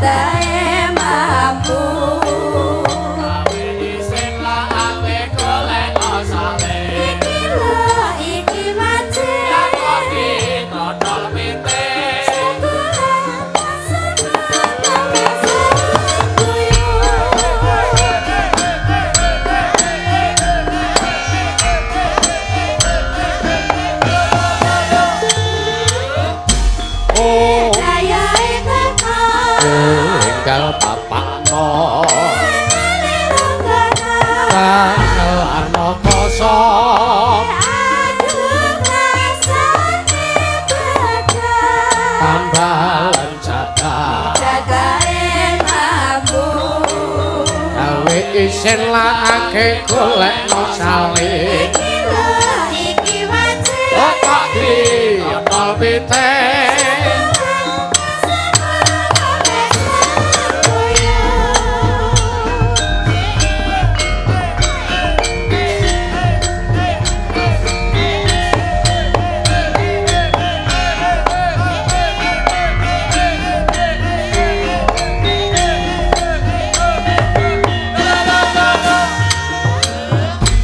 Jadahe mampu. Gawe isin lakake golek sale. Iki lho iki wajib. Kok ditodol pitik. Oh, enggal bapakno kangelarno kosong tambah jadah gawe isin lakake golekno sale. Oh, kok ditodol pitik.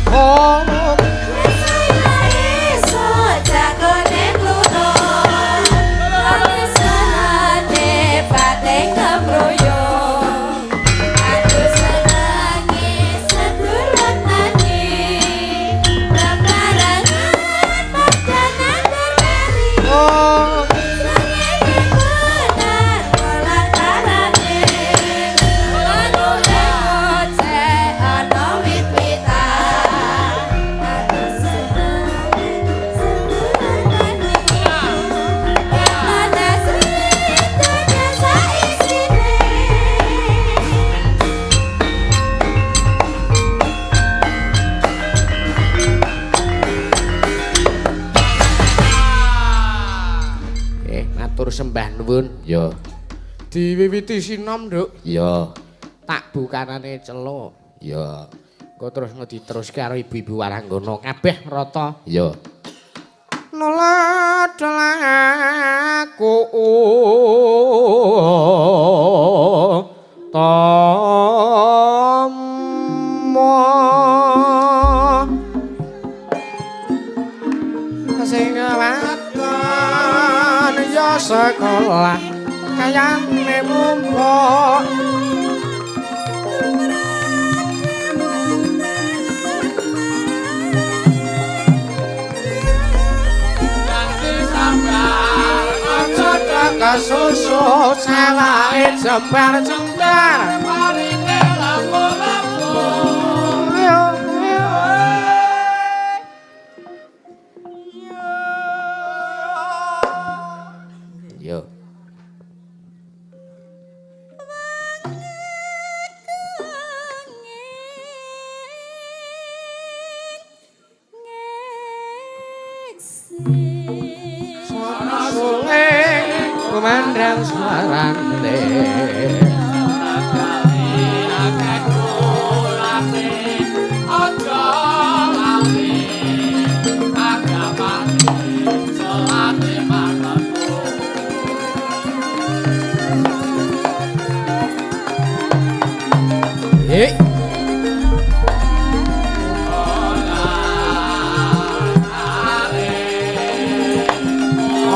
Oh, oh. Matur sembah nuwun. Ya, Diwiwiti sinom, Nduk. ya, Tak bukanane celuk. ya, Engko terus diteruske karo ibu-ibu waranggana kabeh rata. ya. Nolak aku tomo sing waton ya sekolah kayane mumpuk. Ganti sabar aja Kasusu sawahe jembar-jembar marine lapo-lapo. Ayo, ayo. Ya. Sono suling kumandang suarane. Akeh kulate aja lali agamane salate manutku. Eh,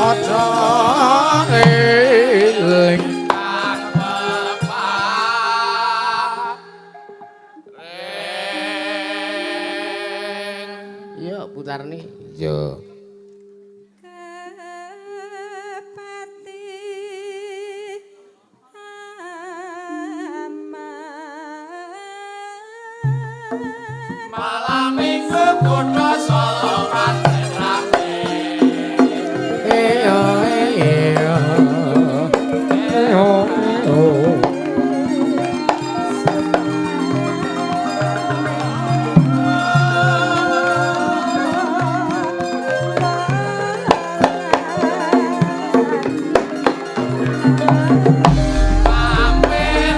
aja eling. Ya, putarne. Ya. Malam minggu kutha Solo pancen rame. Eyo eyo. Eyo eyo. Mampir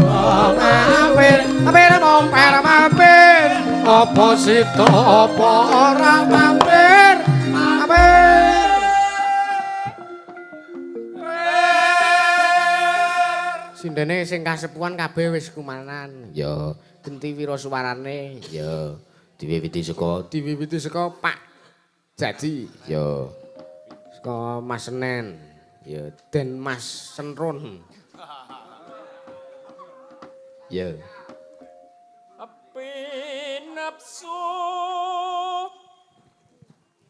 Mampir, mampir mampir mampir. Apa sida apa ora mampir? Mampir. Sindene sing kasepuhan kabeh wis kumanan. Ya, genti wira suwarane. Ya, diwiwiti saka Pak Jadi. Ya, saka Mas Senen. Ya, Den Mas Senrun. Ya. Pinapsu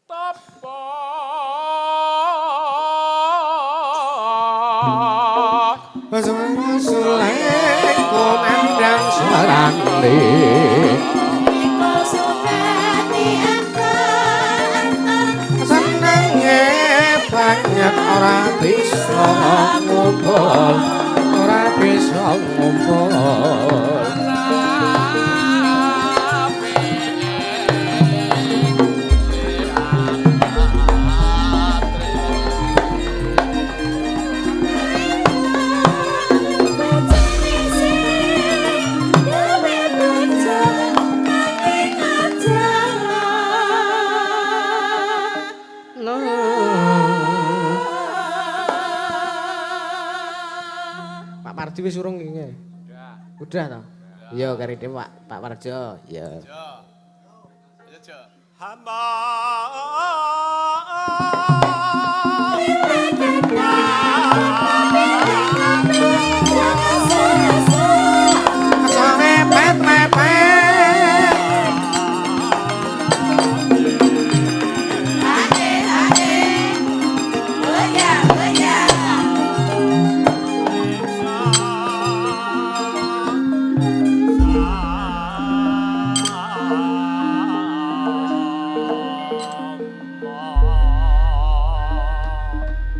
tapa Suara sulek kumandang suarane. Iko sukati antar-antar Senenge banget ora bisa ngumpul, ora bisa ngumpul. Pak Pardi wis urung iki. Udah toh? Iya kari dhewe Pak Parjo. Iya. Hamba Mepet-mepet.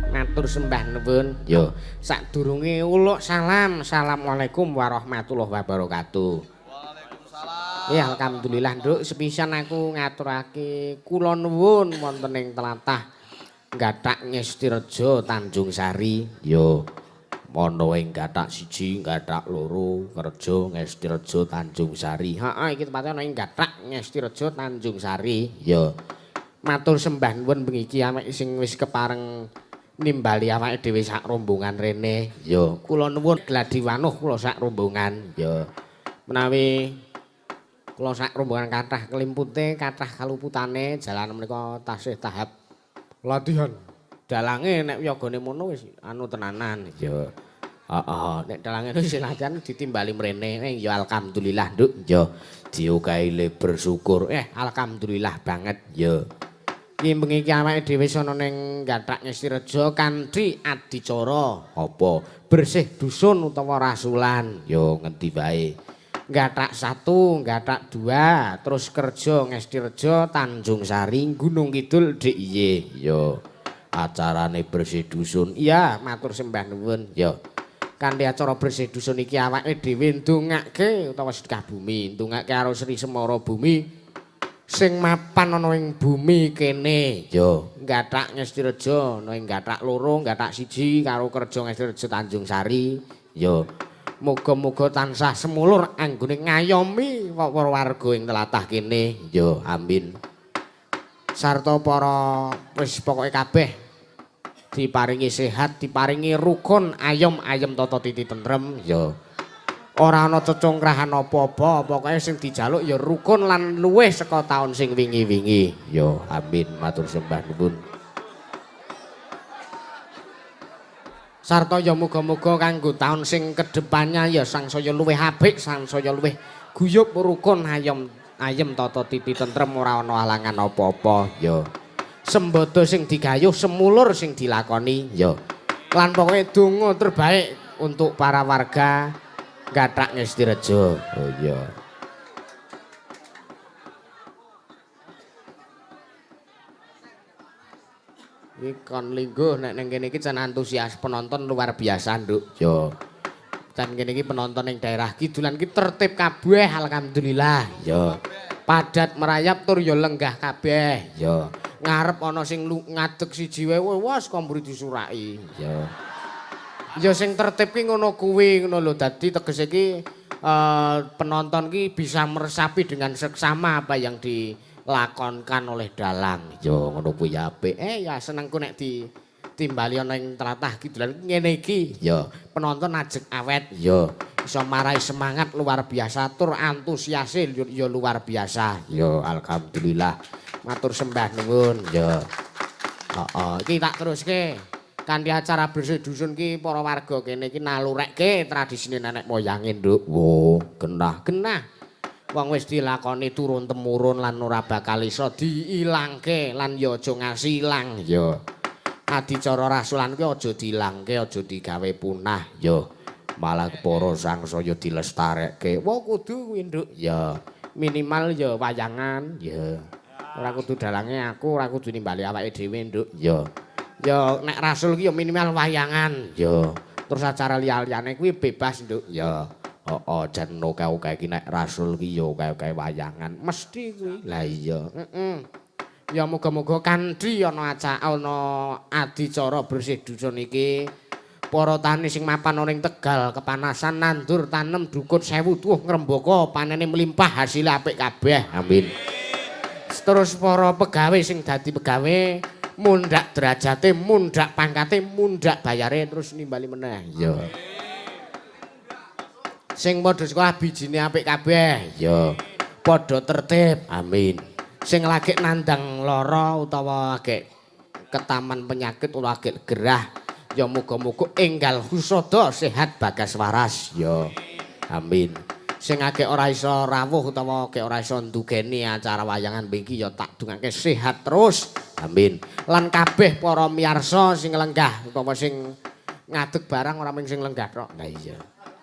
Matur sembah nuwun. Ya, Sadurunge uluk salam, assalamualaikum warahmatullahi wabarakatuh. Waalaikumsalam. Ya alhamdulillah Nduk, sepisan aku ngaturake kula nuwun wonten ing tlatah Gathak Ngestirejo Tanjung Sari. Ya, ana ing Gathak 1, Gathak 2, Kerja Ngestirejo Tanjung Sari. Heeh, iki tempate ana ing Gathak Ngestirejo Tanjung Sari. Ya, Matur sembah nuwun bengi iki awake sing wis kepareng nimbali awake dhewe sak rombongan rene. Ya, Kula nuwun gladi wanuh kula sak rombongan. Ya, Menawi kula sak rombongan kathah kelimpute, kathah kaluputane, jalan menika tasih tahap latihan. Dalange nek yogane mono wis anu tenanan. Ya. Heeh, nek dalange wis latihan ditimbali mrene. Ya alhamdulillah, Nduk. Ya, diokahi le bersyukur. Alhamdulillah banget. Ya. Iki bengi iki awake dhewe sono ning Gathak Ngestirejo kanthi adicara. Apa? Bersih dusun utawa rasulan. Ya ngendi wae. Gathak 1, Gathak 2, terus kerja Ngestirejo, Tanjung Sari, Gunung Kidul, DIY. Ya, acarane bersih dusun. Iya, matur sembah nuwun. Ya. Kanthi acara bersih dusun iki awake dhewe ndongake utawa sedekah bumi, ndongake karo Sri Semara Bumi sing mapan ana ing bumi kene. Ya, Gathak Ngestirejo ana ing Gathak 2, Gathak 1 karo kerja Ngestirejo Tanjung Sari. Ya. Muga-muga tansah semulur anggone ngayomi para warga ing tlatah kene. Ya, amin. Sarta para wis pokoke kabeh diparingi sehat, diparingi rukun, ayom ayem tata titi tentrem. Ya. Ora ana cecungkrahan apa-apa, pokoke sing dijaluk ya rukun lan luwih saka taun sing wingi-wingi. Ya, amin, matur sembah nuwun. Sarta ya muga-muga kanggo taun sing kedepannya ya sangsaya luwih apik, sangsaya luwih guyub rukun ayem ayem tata titi tentrem, ora ana halangan apa-apa. Ya. Sembodo sing digayuh, semulur sing dilakoni. Ya. Lan pokoke donga terbaik untuk para warga Gathak Ngestirejo. Oh iya. Iki kon lingguh nek ning kene iki jan antusias penonton luar biasa, Nduk. Ya. Jan kene iki penonton ning daerah kidulan iki tertib kabeh, alhamdulillah. Ya. Padat merayap tur ya lenggah kabeh. Ya. Ngarep ana sing ngadeg siji wae, wes komburi disuraki. Ya. Ya sing tertib ki ngono kuwi ngono lho. Dadi tegese ki penonton ki bisa meresapi dengan seksama apa yang dilakonkan oleh dalang. Ya ngono kuwi apik. Ya senengku nek di Timbali ana ing tlatah kidulan ngene iki. Ya, penonton ajeg awet. Ya, iso marai semangat luar biasa tur antusiase ya luar biasa. Ya, alhamdulillah. Matur sembah nuwun. Ya. Heeh, iki tak teruske. Kanthi acara bersih dusun ki para warga kene iki nalurekke tradisine nenek moyange, Nduk. Wo, genah-genah. Wong wis dilakoni turun temurun lan ora bakal iso diilangke lan ya aja ngasi ilang. Ya. Adicara rasulan kuwi aja diilangke, aja digawe punah. Ya. Malah para sangsaya dilestarekke. Wah, kudu kuwi, Nduk. Ya. Minimal ya wayangan. Ya. Ora kudu dalange aku, ora kudu nimbali awake dhewe, Nduk. Ya. Ya nek rasul ki ya minimal wayangan. Ya. Terus acara liya-liyane kuwi bebas, Nduk. Ya. Heeh, jan oke-oke iki nek rasul ki ya oke-oke wayangan. Mesti kuwi. Lah iya. Heeh. Ya muga-muga kanthi ana acara ana adicara bersih dusun iki para tani sing mapan ana ing Tegal kepanasan nandur tanem dukut sewu tuwuh ngrembaka panene melimpah hasil apik kabeh. Amin. Terus para pegawe sing dadi pegawe mundhak derajate, mundhak pangkate, mundhak bayare terus nimbali meneh. Ya. Sing padha sekolah bijine apik kabeh. Ya. Padha tertib. Amin. Sing lagi nandang lara utawa lagi ketaman penyakit utawa lagi gerah ya muga-muga enggal husada sehat bagas waras. Ya. Amin. Sing akeh ora iso rawuh utawa akeh ora iso ndugeni acara wayangan iki ya tak dungake sehat terus. Amin. Lan kabeh para miyarsa sing lenggah utawa sing ngadeg barang ora mung sing lenggah tok. Lah iya.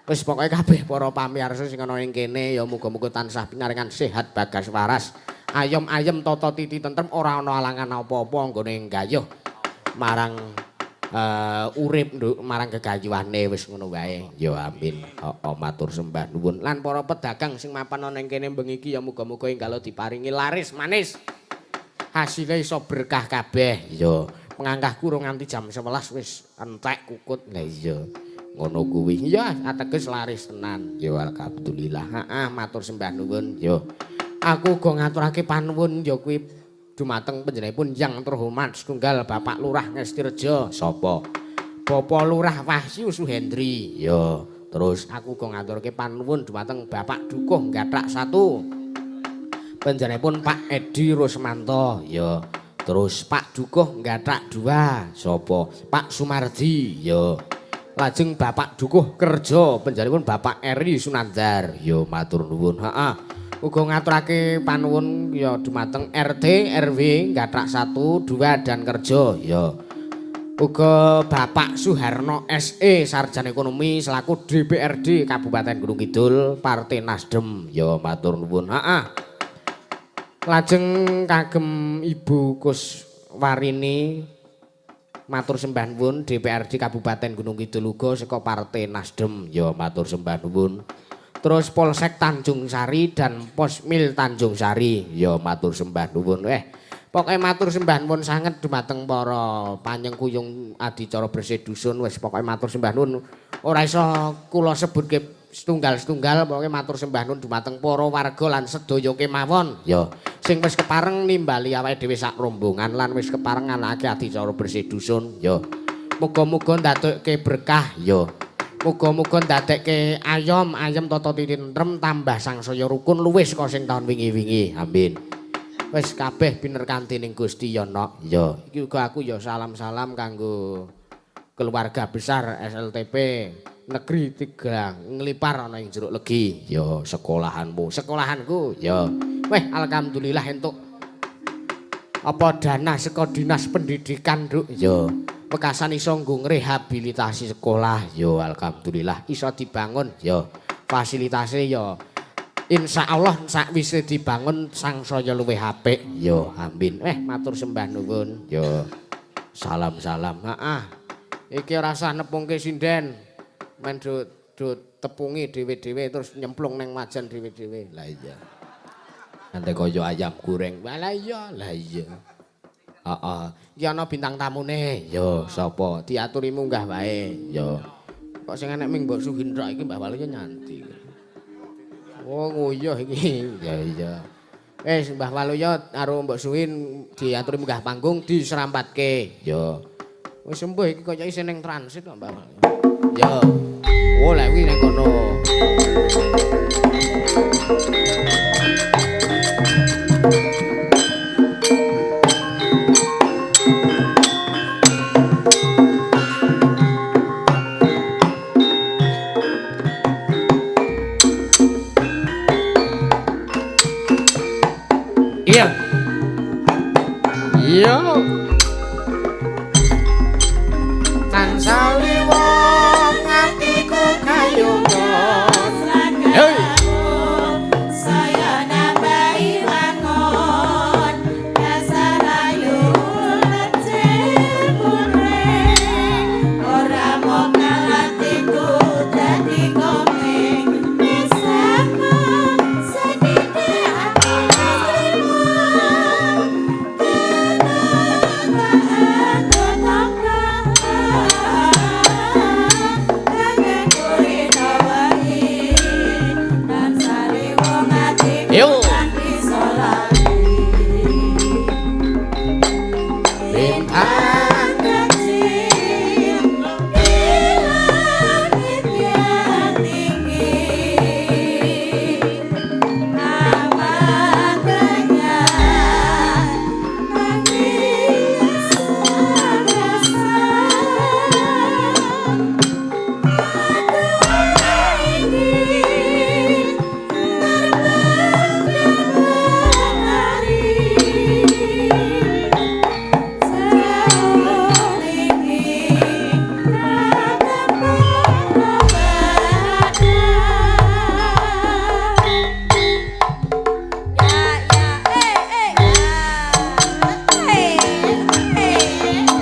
Wis pokoke kabeh para pamirsa sing ana ing kene ya muga-muga tansah pinaringan sehat bagas waras. Ayem-ayem tata titi tentrem ora ana alangan apa-apa nggone nggayuh marang urip nduk marang gegayuhane wis ngono wae. Ya amin. Heeh, matur sembah nuwun. Lan para pedagang sing mapan ana ing kene bengi iki ya muga-muga enggal diparingi laris manis. Hasile iso berkah kabeh. Ya, pengangkahku urung nganti jam 11 wis entek kukut. Lah iya. Ngono kuwi. Ya, ateges laris tenan. Ya alhamdulillah. Heeh, matur sembah nuwun. Ya. Aku uga ngaturake panuwun ya kuwi dumateng panjenenganipun yang terhormat setunggal Bapak Lurah Ngestirejo. Sapa? Bapak Lurah Wahyu Suhendri. Ya, terus aku uga ngaturake panuwun dumateng Bapak Dukuh Gathak 1. Panjenenganipun Pak Edi Rusmanto. Ya. Terus Pak Dukuh Gathak 2. Sapa? Pak Sumardi. Ya. Lajeng Bapak Dukuh Kerja panjenenganipun Bapak Eri Sunandar. Ya matur nuwun. Heeh. Uga ngaturake panuwun ya dumateng RT, RW Gathak 1, 2 dan Kerja. Ya. Uga Bapak Suharno SE Sarjana Ekonomi selaku DPRD Kabupaten Gunung Kidul Partai Nasdem. Ya matur nuwun. Heeh. Lajeng kagem Ibu Kuswarini matur sembah nuwun DPRD Kabupaten Gunung Kidul uga saka Partai Nasdem. Ya matur sembah nuwun. Terus Polsek Tanjung Sari dan Posmil Tanjung Sari. Ya matur sembah nuwun. Pokoke matur sembah nuwun sanget dumateng para panyengkuyung adicara bersih dusun. Wis pokoke matur sembah nuwun. Ora iso kula sebutke setunggal-setunggal, pokoke matur sembah nuwun dumateng para warga lan sedaya kemawon. Ya, sing wis kepareng nimbali awake dhewe sak rombongan lan wis kepareng nganakake adicara bersih dusun. Ya. Muga-muga ndadekke berkah. Ya. Muga-muga ndadekke ayom, ayem tata titi tentrem tambah sangsaya rukun luwih saka sing taun wingi-wingi. Amin. Wis kabeh binerkanti ning Gusti ya, Nok. Ya, iki uga aku ya salam-salam kanggo keluarga besar SLTP Negeri 3 Nglipar ana ing Jeruk Legi. Ya, sekolahanmu, sekolahanku. Ya. Weh, alhamdulillah entuk apa dana saka Dinas Pendidikan, Nduk. Ya. Wekasan iso nggo ngrehabilitasi sekolah. Ya alhamdulillah iso dibangun. Ya fasilitase ya insyaallah sakwise dibangun sangsaya luwih apik. Ya amin. Matur sembah nuwun. Ya salam-salam. Heeh. Iki ora usah nepungke sinden. Men do tepungi dhewe-dhewe terus nyemplung nang wajan dhewe-dhewe. Lah iya. Nanti kaya ayam goreng. Lah iya, lah iya. Heeh. Iki ana bintang tamune. Ya, sapa? Diaturi munggah wae. Ya. Kok sing enek ming Mbok Suhindra iki Mbah Waluyo nyanti. Oh, nguyuh iki. Ya iya. Wis Mbah Waluyo karo Mbok Suhin diaturi munggah panggung diserampatke. Ya. Wis embuh iki kaya isih ning transit kok, Mbak. Yo. Oh, lha kuwi ning kono. Iya. Iya. Tansah liwong atiku kayuga. Hei. Saya nambahi lakon dasar ayu lecir kuning ora mung atiku dadi komeng mesake sedite ati Yo. Bintang kecil di langit yang tinggi amat banyak nangis rasa aku ingin terbang dan berlari jauh tinggi tak pernah berada. Ya ya eh eh ya eh eh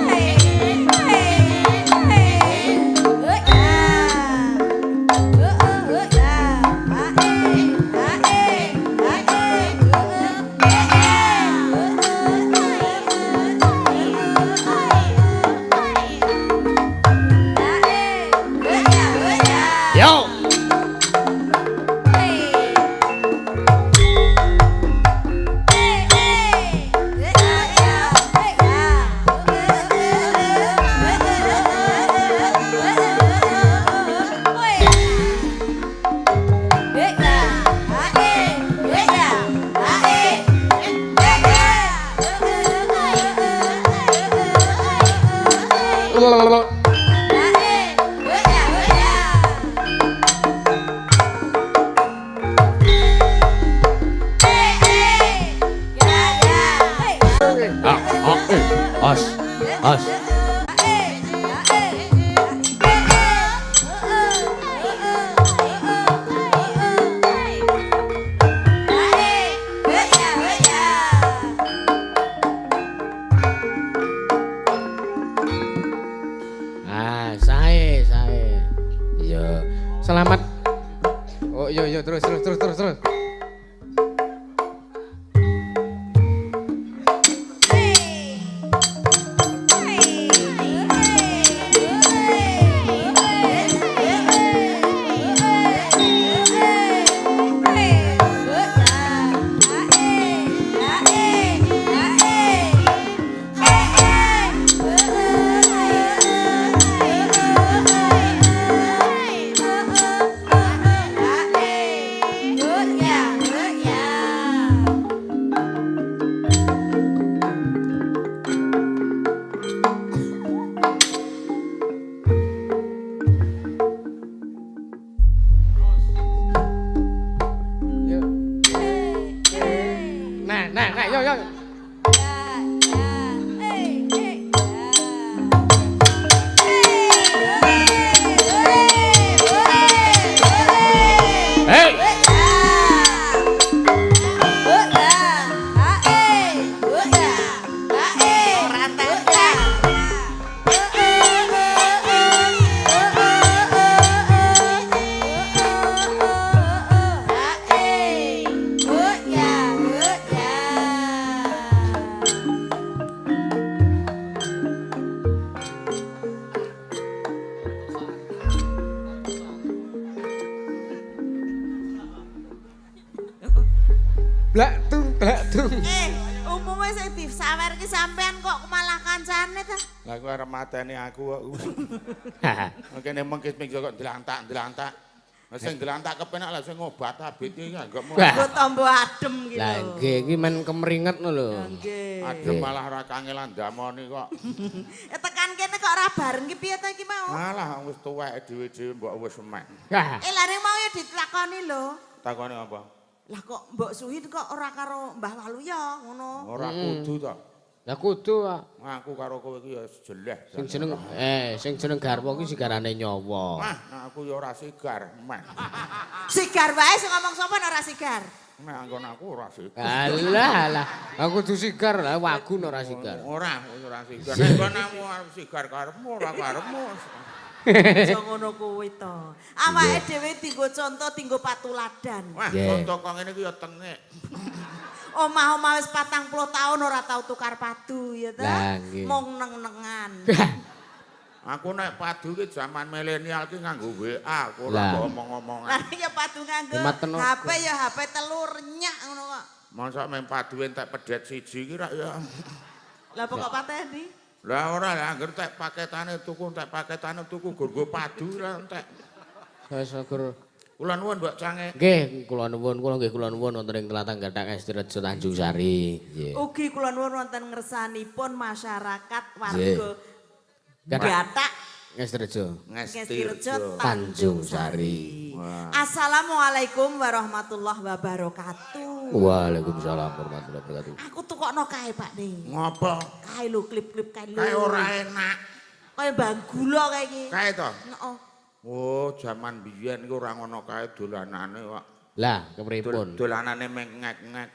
eh eh eh ya eh ya a eh a eh a eh Yo. Ah, ah, eh. Os. Os. Ah, sae, sae. Iya. Selamat. Oh iya iya terus terus terus terus terus. Yo. Nah, nah, nah, yo yo. Hei. Blak tung blak tung. Umume sing disawer ki sampean kok malah kancane ta? Lah kowe arep mateni aku kok. Kene mengkis-mengkis kok dlantak-dlantak. Lah sing dlantak kepenak lah sing ngobat abit iki anggapmu. Nggo tombo adem ki Lah lho. nggih iki men kemringet ngono lho. Nggih. Adem malah ora kangelan ndamoni kok. Eh tekan kene kok ora bareng ki piye to iki mau? Malah wis tuwek dhewe-dhewe mbok wis semek. Eh lah ning mau ya ditakoni lho. Takone apa? Lah kok Mbok Suhin kok ora karo Mbah Waluya ngono. Ora kudu to. Lah kudu kok. Aku karo kowe iki ya jeleh. Sing jeneng sing jeneng garwa ki sigarane nyawa. Wah, aku ya ora sigar, meh. Sigar wae sing ngomong sapa nek ora sigar. Nek anggon aku ora sigar. Alah alah, aku kudu sigar lah wagu ora sigar. Ora, ora sigar. Nek nggon aku arep sigar karepmu ora karepmu. Aja ngono kuwi to. Awake dhewe dienggo conto, dienggo patuladan. Wah, conto kok ngene iki ya tengik. Omah-omah wis 40 tahun ora tau tukar padu ya ta. Mung neng-nengan. Aku nek padu ki jaman milenial ki nganggo WA, aku ora omong-omongan. Lah ya padu nganggo HP ya HP telur nyak ngono kok. Mosok mung padu entek pedet siji ki rak ya. Lah pokok pateni. Lah ora lah angger tek paketane tuku, entek paketane tuku nggo padu lah entek. Wis gur. Kula nuwun Mbok Cange. Nggih, kula nuwun, kula nggih kula nuwun wonten ing tlatah Gathak Ngestirejo Tanjung Sari. Nggih. Ugi kula nuwun wonten ngersanipun masyarakat warga Gathak Ngestirejo. Ngestirejo Tanjung Sari. Assalamualaikum warahmatullahi wabarakatuh. Waalaikumsalam warahmatullahi wabarakatuh. Aku tukokno kae Pak Ne. Ngopo? Kae lho klip-klip kae lho. Kae ora enak. Kae bang gula kae iki. Kae to? Heeh. Oh, jaman biyen iku ora ngono kae dolanane kok. Lah, kepripun? Dolanane meng ngek-ngek.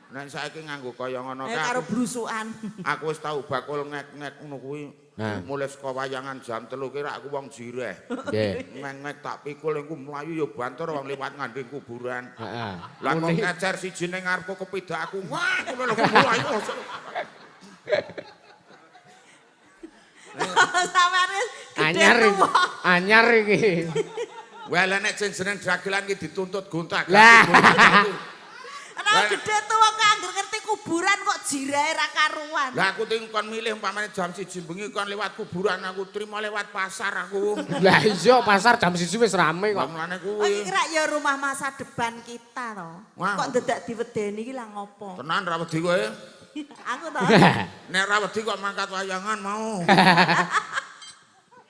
Nek saiki nganggo kaya ngono kae. Karo blusukan. Aku wis tau bakul ngek-ngek ngono kuwi. Mulih saka wayangan jam 3 ki rak aku wong jireh. Nggih. Ngek-ngek tak pikul iku mlayu ya banter wong liwat ngandhing kuburan. Heeh. Lah kok ngecer siji ning ngarepku kepidak aku. Wah, ngono lho mlayu. Sampeyan anyar iki. Anyar iki. Wah, lah nek jeneng dagelan iki dituntut gonta-ganti. Lah gedhe tuwa kok angger ngerti kuburan kok jirahe ra karuan. Lah aku ting kon milih umpamane jam 1 bengi kon lewat kuburan aku trimo lewat pasar aku. Lah iya pasar jam 1 wis rame kok. Mulane kuwi. kuwi. Iki rak ya rumah masa depan kita to. Kok ndedak diwedeni iki lah ngopo? Tenan ra wedi kowe? Aku to. Nek ra wedi kok mangkat wayangan mau.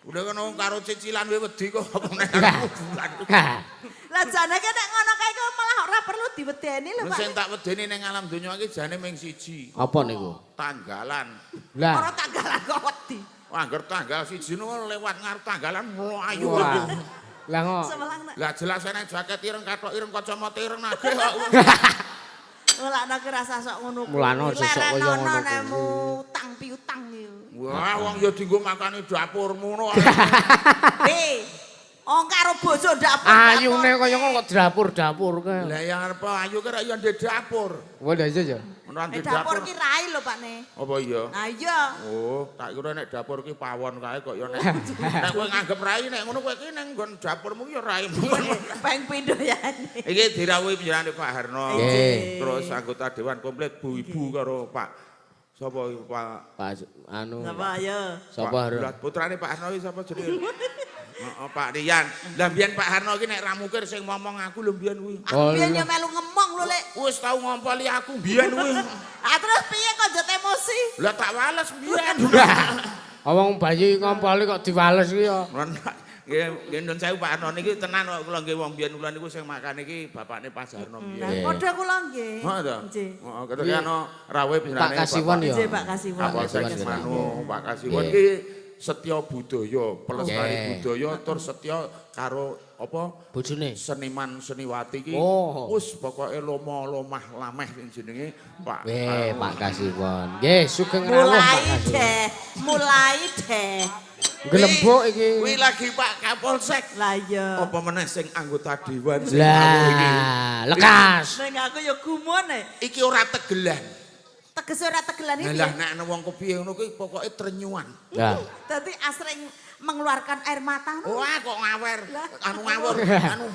Udah kono karo cicilan kowe wedi kok apa nek kuburan. Lah jane ki nek ngono kae kok malah ora perlu diwedeni lho Pak. Sing tak wedeni ning alam donya iki jane ming siji. Apa niku? Tanggalan. Lah ora tanggalan kok wedi. Wah, angger tanggal 1 ngono lewat ngarep tanggalan mlayu. Lah kok. Lah jelas enek jaket ireng, kathok ireng, kacamata ireng nagih kok. Mulane ki rasa sok ngono kuwi. Mulane aja sok kaya ngono kuwi. Nemu utang piutang iki. Wah, wong ya dienggo makani dapurmu ngono. Eh, wong karo bojo dapur. Ayune kaya ngono kok dapur-dapur kae. Lah ya arep ayu ki ra ya ndek dapur. Wah, lha iya ya. Ora ndek dapur ki rai lho Pak Ne. Apa iya? Nah iya. Oh, tak kira nek dapur ki pawon kae kok ya nek. Nek kowe nganggep rai nek ngono kowe ki ning nggon dapurmu ki ya raimu. Peng pindho ya. Iki dirawuhi panjenengane Pak Harno. Terus anggota dewan komplit Bu Ibu karo Pak sapa iki Pak Pak anu. Sapa ayo? Sapa Harno? Putrane Pak Harno iki sapa jenenge? Heeh, Pak Rian. Lah mbiyen Pak Harno iki nek ra mukir sing ngomong aku lho mbiyen kuwi. Aku mbiyen yo melu ngemong lho Lek. Wis tau ngompoli aku mbiyen kuwi. Ah terus piye kok njot emosi? Lah tak wales mbiyen. Wong bayi ngompoli kok diwales kuwi ya. Nggih, nggih nuwun sewu Pak Harno niki tenan kok kula nggih wong mbiyen kula niku sing makan iki bapakne Pak Harno mbiyen. Padha kula nggih. Heeh to. Nggih. Heeh, keteke ana rawuhe panjenengane Pak Kasiwon ya. Nggih, Pak Kasiwon. Pak Kasiwon, Pak Kasiwon iki setya budaya, pelestari budaya tur setya karo apa bojone seniman seniwati iki. Wis pokoke lomo-lomah lameh sing jenenge Pak. Nggih, Pak Kasiwon. Nggih, sugeng rawuh Pak Kasiwon. Mulai deh. Gelembuk iki. Kuwi lagi Pak Kapolsek. Lah iya. Apa meneh sing anggota dewan sing rawuh iki. Lah, lekas. Ning aku ya gumun e. Iki ora tegelan. Tegese ora tegelan iki. Lah nek ana wong kepiye ngono kuwi pokoke trenyuan. Lah. Dadi asring mengeluarkan air mata ngono. Wah kok ngawer. Anu ngawur, anu.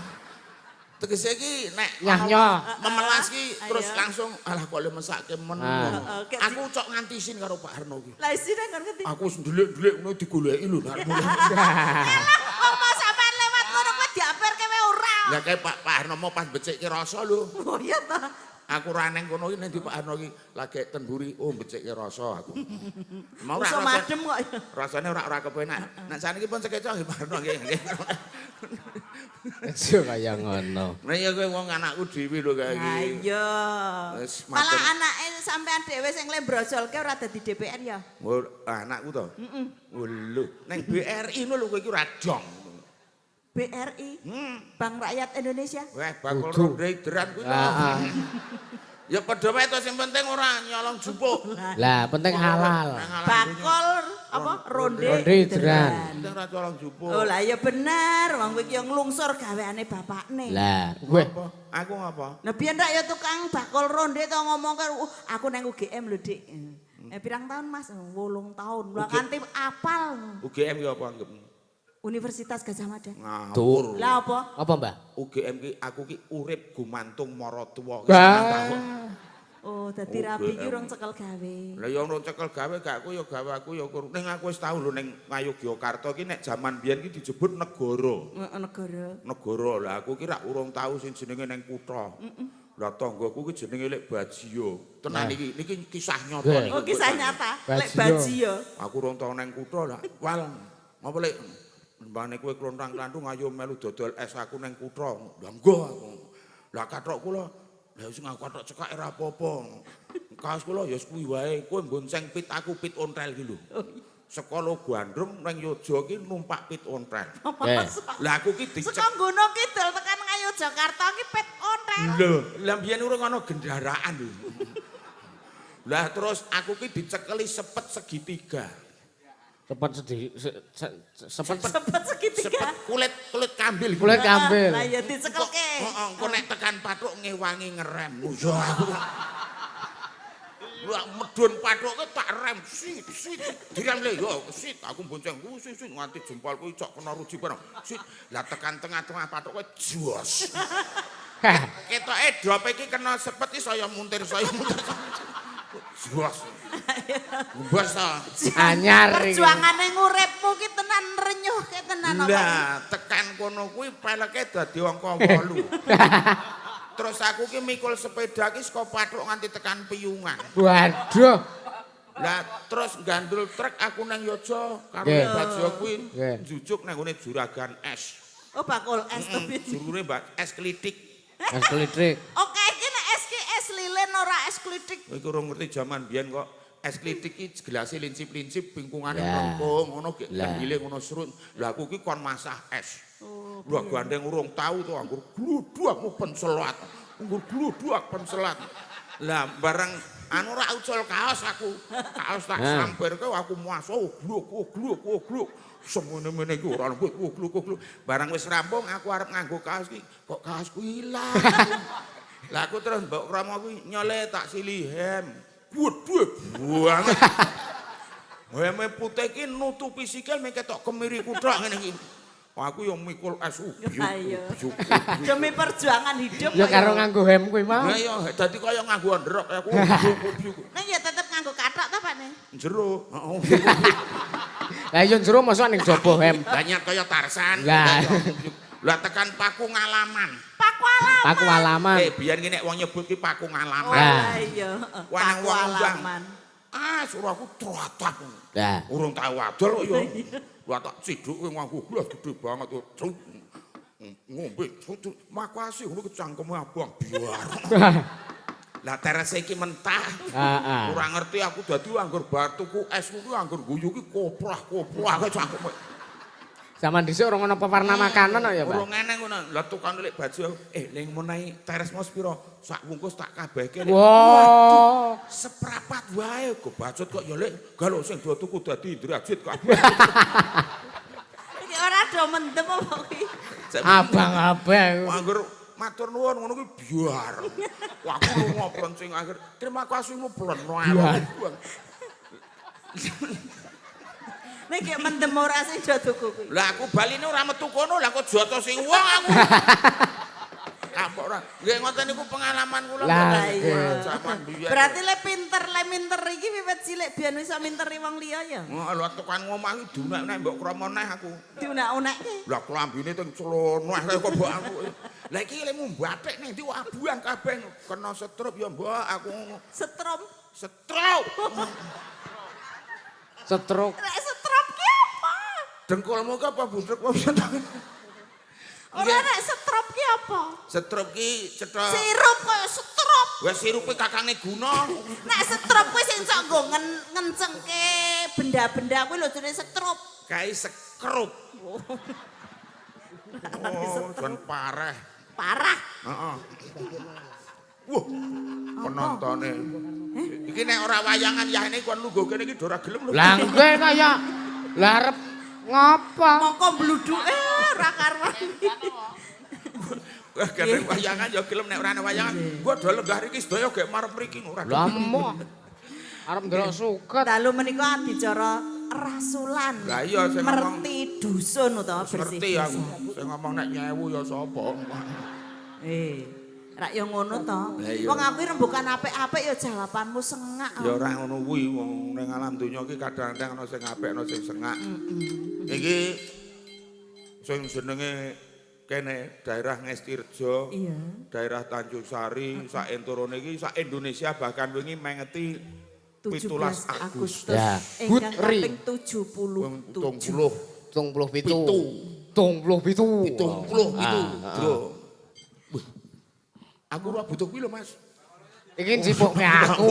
Tegese iki nek Nyah-nyoh. Memelas ki terus Ayo. langsung alah kok le mesake men. Ah. Heeh, Aku cok nganti isin karo Pak Harno ki. Lah isine kon ngerti. Aku wis ndelik-ndelik ngono digoleki lho Harno. Elah, opo sampean lewat ngono kuwi diapirke wae ora. Lah kae Pak Pak Harno mau pas becikke rasa lho. Oh iya ta. Aku ora neng kono iki ning ndi Pak Harno iki lagi ten mburi oh becikke rasa aku. Mau ora Usum rasa- adem kok. Rasane ora ora kepenak. Nek saniki pun sekeca nggih Pak Harno nggih. nggih. Aja kaya ngono. Nah ya kowe wong anakku dhewe lho kae Lah iki. iya. Wis, Malah matur. anake sampean dhewe sing le brosolke ora dadi DPR ya. Oh, anakku to. Heeh. Lho, neng BRI ngono lho kowe iki ora dong. BRI, Bank Rakyat Indonesia. Wah, bakul Kudu. ronde idran kuwi to. Heeh. Ya padha wae to sing penting ora nyolong jupuk. Lah penting halal. Nang alam Bakul apa ronde Ronde idran. Penting ora nyolong jupuk. Oh lah ya bener, wong kuwi ki yo nglungsur gaweane bapakne. Lah, kowe Apa? Aku ngapa? Nah biyen rak ya tukang bakul ronde to ngomong karo aku nang UGM lho, Dik. Eh pirang tahun Mas? 8 tahun. Lah nganti apal. UGM ki apa anggap? Universitas Gajah Mada. Ngawur. Lah apa? Apa, Mbah? UGM ki aku ki urip gumantung maratuwa ki sangang tahun. Oh, dadi rabi ki urung cekel gawe. Lah ya urung cekel gawe gak aku ya gawe aku ya kur. Ning aku wis tau lho ning Ngayogyakarta ki nek jaman biyen ki disebut negara. Heeh, negara. Negara. Lah aku ki rak urung tau sing jenenge ning kutha. Lah tanggaku ki jenenge Lek Bajio. Tenan iki, niki kisah nyata Nggih. niku. Oh, kisah nyata. Lek Bajio. Bajio. Aku urung tau nang kutha lah. Wal, ngapa Lek? Mbane kowe klontang-klantung ayo melu dodol es aku nang kutha. Lah nggo aku. Lah kathok kula, lah wis ngaku kathok cekak ora apa-apa. Kaos kula ya kuwi wae, kowe bonceng pit aku pit ontel ki lho. Sekolah Gandrung nang Yogya ki numpak pit ontel. Nggih. Lah aku ki dicek. Saka nggono kidul tekan Ngayogyakarta ki pit ontel. Lho, lah mbiyen urung ana gendaraan lho. Lah terus aku ki dicekeli sepet segitiga. Sepet sedih sepet Sepet segitiga. Sepet kulit kulit kambil. Kulit kambil. Lah ya dicekelke. Heeh, engko nek tekan pathuk ngewangi ngerem. Iya aku. Lah medun pathuke tak rem sit sit direm le yo sit aku bonceng ku sit sit nganti jempolku cok kena ruji bareng. Sit lah tekan tengah-tengah pathuke jos. Ketoke drop iki kena sepet iki saya muntir saya muntir. Jos. Bos ta. Anyar iki. Perjuangane nguripmu ki tenan renyuhke tenan apa? Lah tekan kono kuwi peleke dadi angka 8. Terus aku ki mikul sepeda ki saka pathuk nganti tekan piyungan. Waduh. Lah terus gandul truk aku nang Yogya karo Nggih. Bajio kuwi Nggih. njujuk nang ngone juragan es. Oh bakul es to piye? Jurune Mbak es klitik. Es klithik. Oke iki nek es ki es lilin ora es klitik. Kowe iki urung ngerti jaman biyen kok es klitik ki gelase lincip-lincip bingkungane Lah. mlengkung ngono ge Lah. kendile ngono serut. Lah aku ki kon masah es. Oh, Lah gandeng urung tau to anggur gluduak penselat. Anggur gluduak penselat. Lah bareng anu ora ucul kaos aku. Kaos tak Hah. sampirke aku muaso gluk gluk gluk. Semene-mene iki ora lembut gluk gluk. Bareng wis rampung aku arep nganggo kaos ki kok kaosku ilang. Lah aku terus mbok krama kuwi nyole tak sili hem. Gedhe banget. Heme putih ki nutupi sikil mung ketok kemiri kuthok ngene iki. Aku yo mikul es Ayo. ubyuk. Demi perjuangan hidup. Ya kok karo nganggo hem kuwi mau. Lah yo dadi kaya nganggo ndrok aku ubyuk. Ning ya tetep nganggo kathok ta Pak ne? Jero. Heeh. Lah iya jero mosok ning jaba hem. Lah nyat kaya Tarsan. Lah. Lah tekan paku ngalaman. Paku alaman. Paku alaman. Eh biyen ki nek wong nyebut ki paku Oh ngalaman. Lah. iya. Wah, nang Paku wong undang. alaman. Ah, suruh aku tratap. Lah. Urung tau adol kok yo. Lah tak ciduk kowe nganggo gelas gede banget kok. Cuk. Ngombe cuk, cuk. Makasih ngono kecangkeme abang biar. Lah terese iki mentah. Heeh. Ora ngerti aku dadi anggur bar tuku es kuwi anggur guyu ki koprah-koprah kok cangkeme. Zaman dhisik ora ono pewarna makanan kok ya, Pak. Urung eneng ngono. Lah tukang lek baju ning menawi teres mos pira? Sak bungkus tak kabehke. Lek. Wah. Seprapat wae kebacut kok ya lek galo sing do tuku dadi Indrajit kabeh. Iki ora do mendem apa kuwi? Abang-abang. Anggur matur nuwun ngono kuwi biar. Wah, aku lunga plencing akhir. Terima kasih mu pleno. Biar. Nek gek mendem ora sing do tuku kuwi. Lah aku baline ora metu kono, lah kok joto sing wong aku. Ora. Nggih ngoten niku pengalaman kula Lah, mboten. nggih. Zaman biyen. Berarti le pinter, le minter iki wiwit cilik biyen iso minteri wong liya ya. Wah, lho tekan ngomah iki dunek-nek mbok krama neh aku. Diunek-unekke. Lah klambine teng celana kaya kok mbok aku. Lah iki lemu bathik ning ndi abuang kabeh kena setrup ya mbok aku ngono. Setrum. Setrup. Stroke. Nek setrum ki apa? Dengkulmu ki apa budrek apa? Ora nek setrum ki apa? Setrup ki cetha. Sirup kaya setrup. Wes sirupe kakange guna. Nek setrup kuwi sing sok nggo ngencengke benda-benda kuwi lho jenenge setrup. Kae sekrup. Oh, jan parah. Parah. Heeh. Wah, penontone. Iki nek ora wayangan yahene kon lungguh kene iki ora gelem lho. Lah nggih kaya lah arep ngapa? Mongko mbluduke ora karuan. Wah, gandeng wayangan ya gelem nek ora ana wayangan. Gua do lenggah riki sedaya gek marep mriki ora. Lah emoh. Arep ndelok suket. Dalu menika adicara rasulan. Lah iya, sing ngomong- merti dusun utawa bersih. Ngerti aku. Sing ngomong nek nyewu ya sapa. Eh, rak yo ngono to. Lah iya. Wong aku rembukan apik-apik ya jawabanmu sengak. Ya ora ngono kuwi wong ning alam donya iki kadang-kadang ana sing apik ana sing sengak. Iki sing jenenge kene daerah Ngestirejo, Iya. daerah Tanjung Sari, sak enturune iki sak Indonesia bahkan wingi mengeti 17 17 Agustus. Agustus Ya. ingkang Good ri. kaping 77. 77. 77. 77. Ah, Bro. Wih. Aku ora butuh kuwi lho, Mas. Iki njipukke aku.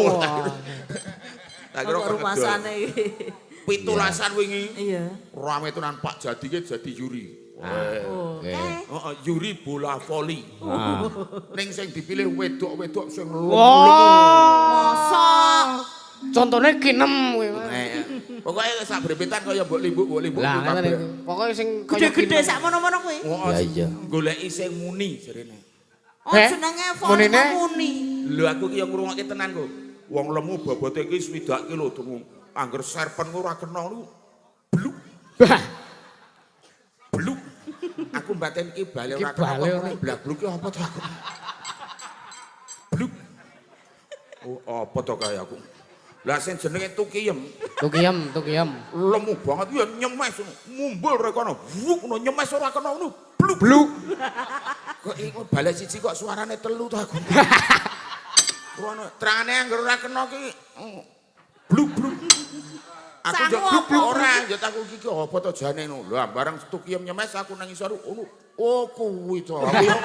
Tak kira Kok kok rumasane iki. Pitulasan wingi. Iya. Rame tenan Pak Jadi ki jadi juri. Oh, Oke. kae. Heeh, juri bola voli. Ning sing dipilih wedok-wedok sing lemu-lemu. Wah. Mosok. Contone kinem kuwi. Pokoke sak brebetan kaya mbok limbuk-mbok limbuk Lah kabeh. ngene iki. Pokoke sing kaya Gede-gede kinem. sak mono-mono kuwi. Heeh, Lah iya. Goleki sing muni jarene. Oh, Eh, jenenge voli munine? muni. Lho aku ki yo ngrungokke tenan kok. Wong lemu bobote iki 60 kilo dungu. Angger serpen ora kena niku bluk Bah, bluk. Aku mbaten ki bale Ki ora kena bale apa ora. blak bluk ki apa to aku. Bluk. Oh, apa to kaya aku. Lah sing jenenge Tukiyem Tukiyem, tukiyem. lemu banget ya nyemes mumbul rek kono. Wuk ngono nyemes ora kena ngono. Bluk Bluk. Kok iku bale siji kok suarane telu to aku. Rono terangane angger ora kena ki bluk bluk. Aku Sangu yo bluk bluk apa? ora yo tak aku iki apa to jane ngono. Lah bareng Tukiyem nyemes aku nang isor ngono. Oh kuwi to. Aku yo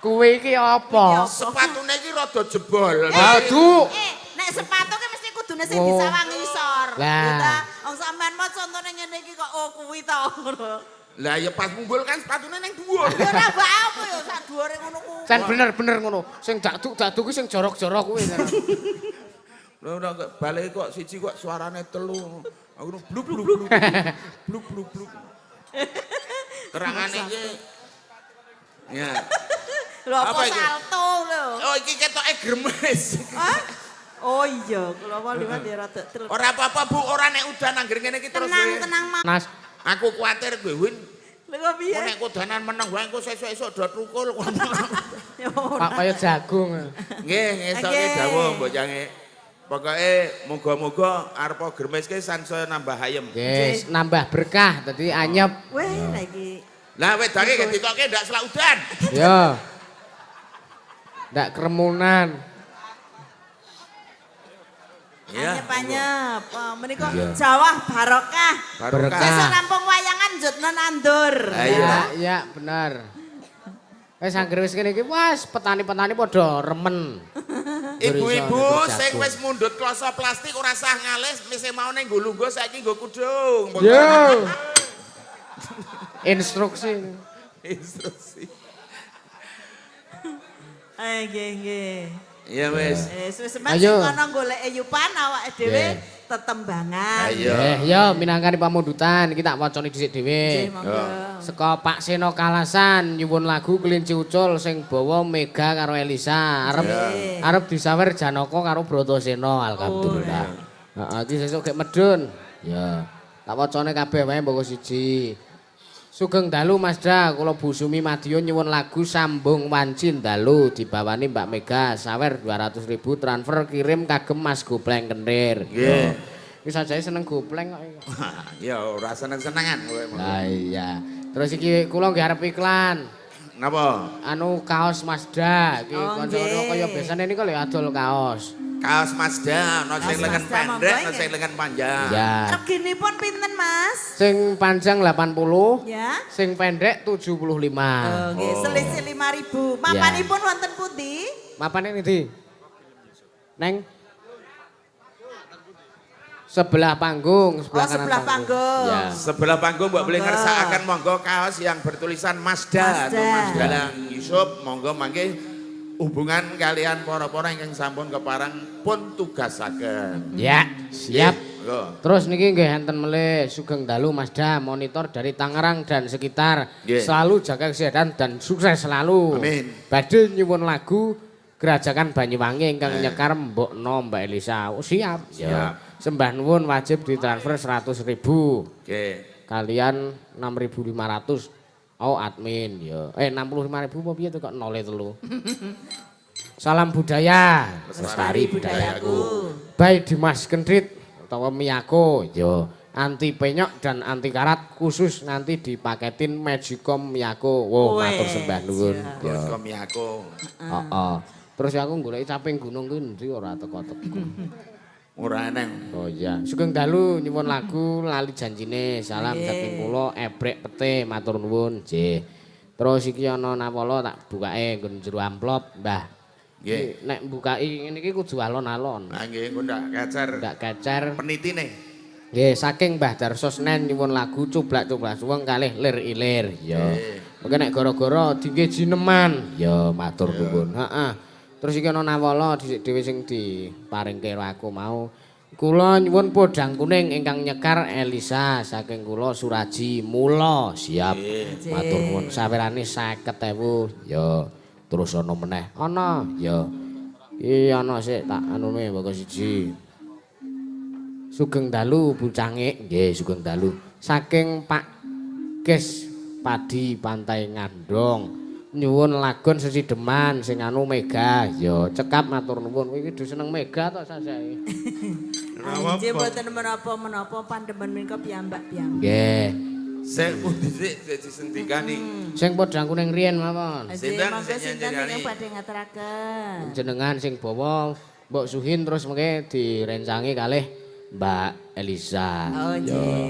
Kuwi iki apa? sepatune iki rada jebol. Aduh. Eh, nek sepatu ki mesti kudune sing Oh. disawang ngisor. Lah. Ya ta? Wong sampean mau contone ngene iki kok oh kuwi to ngono. Lah ya pas mumbul kan sepatune ning dhuwur. Ya ora mbak apa ya sak dhuwure ngono kuwi. Sen bener-bener ngono. Sing dakduk-dakduk kuwi sing jorok-jorok kuwi. Lha ora kok balik kok siji kok suarane telu. Aku ngono bluk bluk bluk. Bluk bluk bluk. Terangane iki. Ya. Lho apa Apa iki? salto lho. Oh iki ketoke gremes. Hah? Oh iya, kula mau liwat ya rada truk. Ora apa-apa Bu, ora nek udan angger ngene iki terus. Tenang, wae. tenang Mas. Nas, Aku kuwatir kowe Win. Lho kok piye? Kok nek kudanan meneng wae engko sesuk-esuk do trukul. Ya ora. Pak kaya jagung. Nggih, ngesoke Nggih. dawuh mbojange. Pokoke muga-muga arepa gremes ki sansaya nambah ayem. Yes, nambah berkah dadi anyep. Weh, lagi. Lah wedange gek ditoke ndak selak udan. Yo. Ndak kremunan. Ya. Anyep-anyep. Oh, menika Iya. Jawah barokah. Barokah. Sesuk rampung wayangan njutno nandur. Lah iya. Ya, ya bener. Wis anggere wis ngene iki, wes petani-petani padha remen. Ibu-ibu sing wis mundhut kloso plastik ora sah ngalis, wis maune nggo lungguh saiki nggo kudung. Yo. Instruksi. Instruksi. Eh, nggih, nggih. Iya wis. Eh, wis semen Ayo. sing kono goleke yupan awake dhewe Nggih. tetembangan. Ayo. Eh, yo minangkani pamundutan iki tak wacane dhisik Nggih, dhewe. monggo. Saka Pak Seno Kalasan nyuwun lagu Kelinci Ucul sing bawa Mega karo Elisa. Arep Nggih. arep disawer Janaka karo Bratasena alhamdulillah. Heeh, iki sesuk gek medun. Ya. Tak wacane kabeh wae mboko siji. Sugeng dalu Mas Da, kula Bu Sumi Madiun nyuwun lagu Sambung Wanci Dalu dibawani Mbak Mega, sawer 200.000 transfer kirim kagem Mas Gopleng Kentir. Nggih. Wis ajae seneng gopleng kok. Ya ora seneng-senengan kowe. Lah iya. Terus iki kula nggih arep iklan. Napa? Anu kaos Mazda iki Oh, kanca-kanca nggih. kaya biasane niku lho adol kaos. Kaos Mazda ana sing Kaos lengan Mazda, pendek, monggo, ana sing lengan panjang. Ya. Reginipun pinten, Mas? Sing panjang 80, Ya. sing pendek 75. Oh, nggih, selisih 5.000. Mapanipun wonten pundi? Mapane ndi? Neng sebelah panggung, sebelah Oh, kanan sebelah panggung. Ya. Sebelah panggung mbok boleh Monggo. ngersakaken monggo kaos yang bertulisan Mazda, atau Mazda. Mas Dalang Yusuf, monggo mangke hubungan kalian para-para ingkang sampun keparang pun tugasaken. Ya, siap. Monggo. Terus niki nggih enten melih Sugeng Dalu Mazda monitor dari Tangerang dan sekitar. Nggih. Selalu jaga kesehatan dan sukses selalu. Amin. Badhe nyuwun lagu Gerajakan Banyuwangi ingkang nyekar Mbokno Mbak Elisa. Oh, siap. Siap. Ya. Sembah nuwun wajib ditransfer 100.000. Oke. Kalian 6.500. Oh admin ya. 65.000 apa piye to kok 03. Salam budaya, lestari budayaku. Baik Dimas Kendrit utawa Miyako ya. Anti penyok dan anti karat khusus nanti dipaketin Magicom Miyako. Wow, Wes, matur sembah nuwun. ya. Ya. Terus Miyako. Heeh. Terus aku goleki caping gunung kuwi endi ora teko-teko. Ora eneng. Oh iya, sugeng dalu nyuwun lagu lali janjine. Salam saking kula Ebrek Pete matur nuwun. Nggih. Terus iki ana nawala tak bukake nggon jero amplop, Mbah. Nggih. Nek mbukaki ngene iki kudu alon-alon. Nah nggih engko ndak kecer Ndak kecer. penitine. Nggih, saking Mbah Darso Senen nyuwun lagu cublak-cublak suweng kalih lir ilir. Ya. Mungkin nek gara-gara dingge jineman. Ya matur nuwun. Heeh. Terus iki ana nawala dhisik dhewe sing diparingke karo aku mau. Kula nyuwun podang kuning ingkang nyekar Elisa saking kula Suraji Mula. Siap. Matur nuwun. Sawerane 50.000. Ya. Terus ana meneh. Ana. Ya. Iki ana sik tak anune mboko siji. Sugeng dalu Bu Cangik. Nggih, sugeng dalu. Saking Pak Kes Padi Pantai Ngandong. Nyuwun lagon sesideman sing anu Mega. Ya, cekap matur nuwun. Kowe iki do seneng Mega to sajae. Nggih mboten menapa-menapa pandemen menika piyambak-piyambak. Nggih. Sik pundi sik sik disendikani. Sing podang kuning riyen mawon. Sinten Nggih, monggo sing sinten nyanyi? ingkang badhe ngaturaken. Jenengan sing bawa Mbok Suhin terus mengke direncangi kalih Mbak Elisa. Oh Ya. nggih.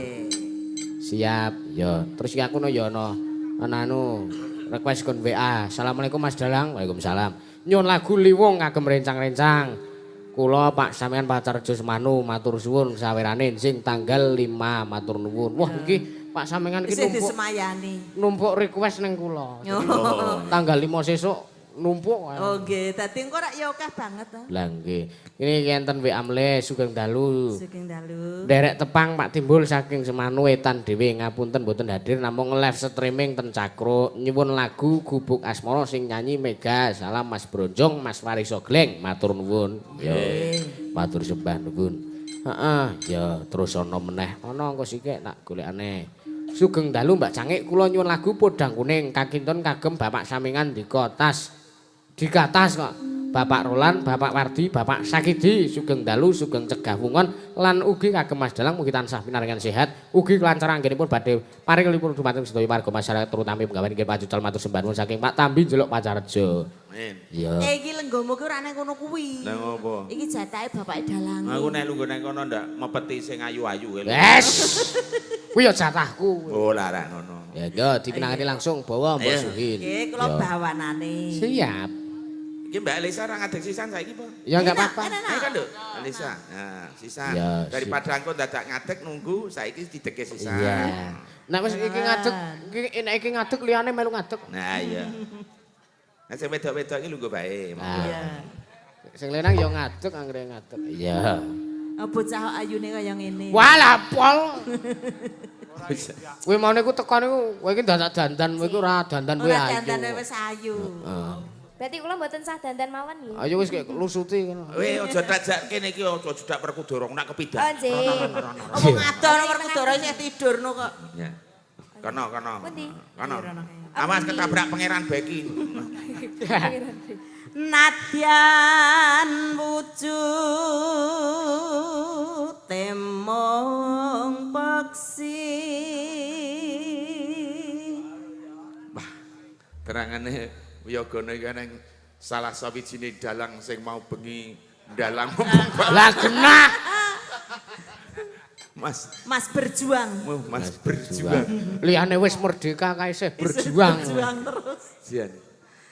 Siap, ya. Terus iki aku no ya ana ana anu request kon WA. Assalamualaikum Mas Dalang. Waalaikumsalam. Nyuwun lagu Liwung kagem rencang-rencang. Kula Pak Sampean Pacarjo Semanu matur suwun sawerane sing tanggal 5 matur nuwun. Wah iki Pak Sampean iki Isih numpuk disemayani. numpuk request ning kula. Oh. Tanggal 5 sesuk numpuk. Oh nggih, dadi engko rak ya akeh banget to. Lah nggih. Ini enten WA mleh sugeng dalu. Sugeng dalu. Nderek tepang Pak Timbul saking Semanu etan dhewe ngapunten mboten hadir namung live streaming ten Cakro nyuwun lagu Gubuk Asmara sing nyanyi Mega. Salam Mas Bronjong, Mas Wariso Gleng, matur nuwun. Ya. Matur sembah nuwun. Heeh, ya terus ana meneh. Ana engko sithik tak golekane. Sugeng dalu Mbak Cangik kula nyuwun lagu Podang Kuning kakinten kagem Bapak Samingan Dikotas. Dikatas kok. Bapak Roland, Bapak Wardi, Bapak Sakidi, sugeng dalu, sugeng cegah wungon lan ugi kagem Mas Dalang mugi tansah pinaringan sehat, ugi kelancaran anggenipun badhe paring lipur dumateng sedaya warga masyarakat terutami penggawean inggih pacucal matur sembah nuwun saking Pak Tambi Jeluk Pacarjo. Amin. Iya. Eh iki lenggomu ki ora nang kono kuwi. Lah ngopo? Iki jatahe bapake dalang. Aku nek lungguh nang kono ndak mepeti sing ayu-ayu lho. Wes. Kuwi ya jatahku. Oh larang ngono. Ya yo dipinangani langsung bawa Mbok Ayo. Suhin. Nggih, kula Yo. bawanane. Siap. Iki Mbak Elisa ora ngadeg sisan saiki apa? Ya enggak Enak, apa-apa. enak. Ayo kan, Nduk. Elisa. Nah, sisan. Ya, Daripada engko dadak ngadeg nunggu saiki didege sisan. Iya. Nek wis iki ngadeg, iki nek iki ngadeg liyane melu ngadeg. Nah, iya. Nah, sing wedok-wedok iki lungguh bae. Nah. Iya. Sing lanang ya ngadeg anggere ngadeg. Iya. Oh, bocah ayune kaya ngene. Walah pol. Kowe mau niku teko niku kowe iki dadak dandan kowe iku ora dandan kowe Ora ayu. dandane wis ayu. Heeh. Berarti kula mboten sah dandan mawon nggih. Ayo wis kayak lusuti ngono. Weh, aja tak jak kene iki aja jedak Werkudara nak kepidak. Oh, nggih. Apa ngadoh Werkudara isih tidurno kok. Ya. Kono, kono. Pundi? Kono. Awas ketabrak Pangeran Beki. Nadyan wujud temong peksi. Wah, terangane wiyogane iki nang salah sawijine dalang sing mau bengi dalang. Lah genah. Mas, Mas berjuang. Mas berjuang. Liyane wis merdeka kae isih berjuang. Berjuang terus. Jian.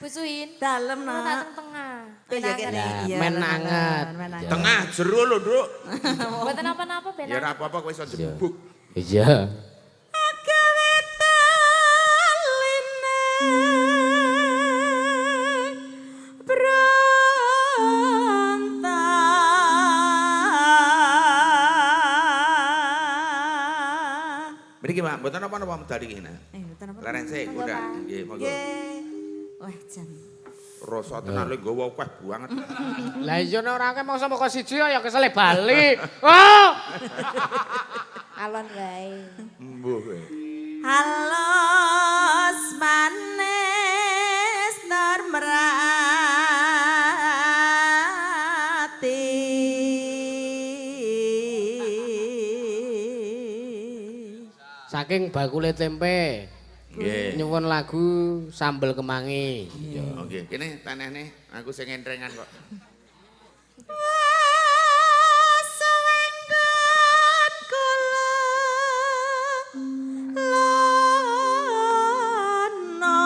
Bu Suin. Dalem Kula tak nak. teng tengah. Oh, iya, kene. Ya, Iya, men men anget. men anget. Tengah jero lho, Nduk. Mboten napa-napa ben. Ya ora apa-apa kowe iso jebuk. Iya. Agawe taline berontak. Mriki, Pak, mboten napa-napa medal iki nah. Eh, mboten napa-napa. Leren sik, Monggo, udah. Pak. Nggih, monggo. Nggih. Wah, jan. Rasa tenan le nggawa akeh banget. Lah iya nek ora akeh mongso moko siji ya kesele bali. Oh! Alon wae. Mbuh kowe. Halus manis nur merati. Saking bakule tempe. Nggih. Nyuwun lagu Sambel Kemangi. Iya. Nggih, kene tanene aku sing entrengan kok. Suwenggon kula lono.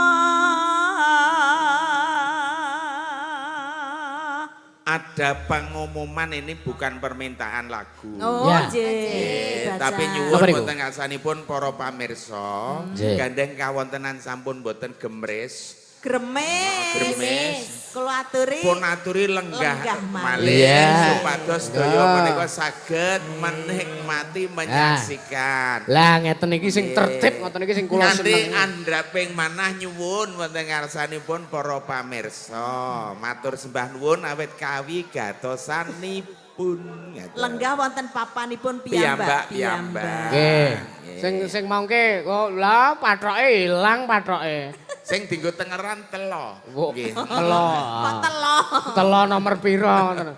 Ada pengumuman ini bukan permintaan lagu. Oh, Ya. nggih. Tapi nyuwun Apa niku? boten ngarsanipun para pamirsa, Nggih. gandeng kawontenan sampun boten gemres, Gremes. gremes. Kula aturi Pun aturi lenggah Lenggah malih Iya. supados sedaya Iya. menika saged menikmati menyaksikan. Lah ngeten iki sing tertib ngoten iki sing kula Nganti seneng. andhaping manah nyuwun wonten ngarsanipun para pamirsa. Matur sembah nuwun awit kawigatosanipun. Ngaten. Lenggah wonten papanipun piyambak Piyambak-piyambak. Nggih. Sing sing mongke kok lah pathoke ilang pathoke. Sing dienggo tengeran telo. Wo, Nggih. Telo. Kok telo. Telo nomor pira ngoten.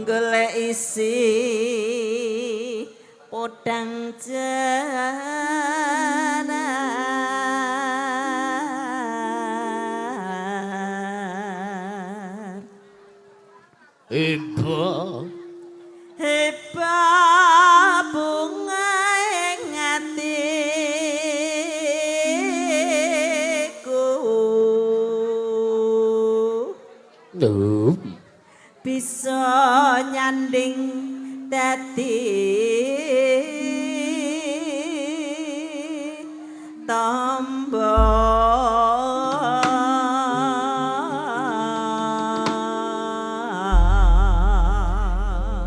Golek isi podang janar. Ibu. Hebat bunga ing atiku. Duh. Bisa nyanding dadi tombo.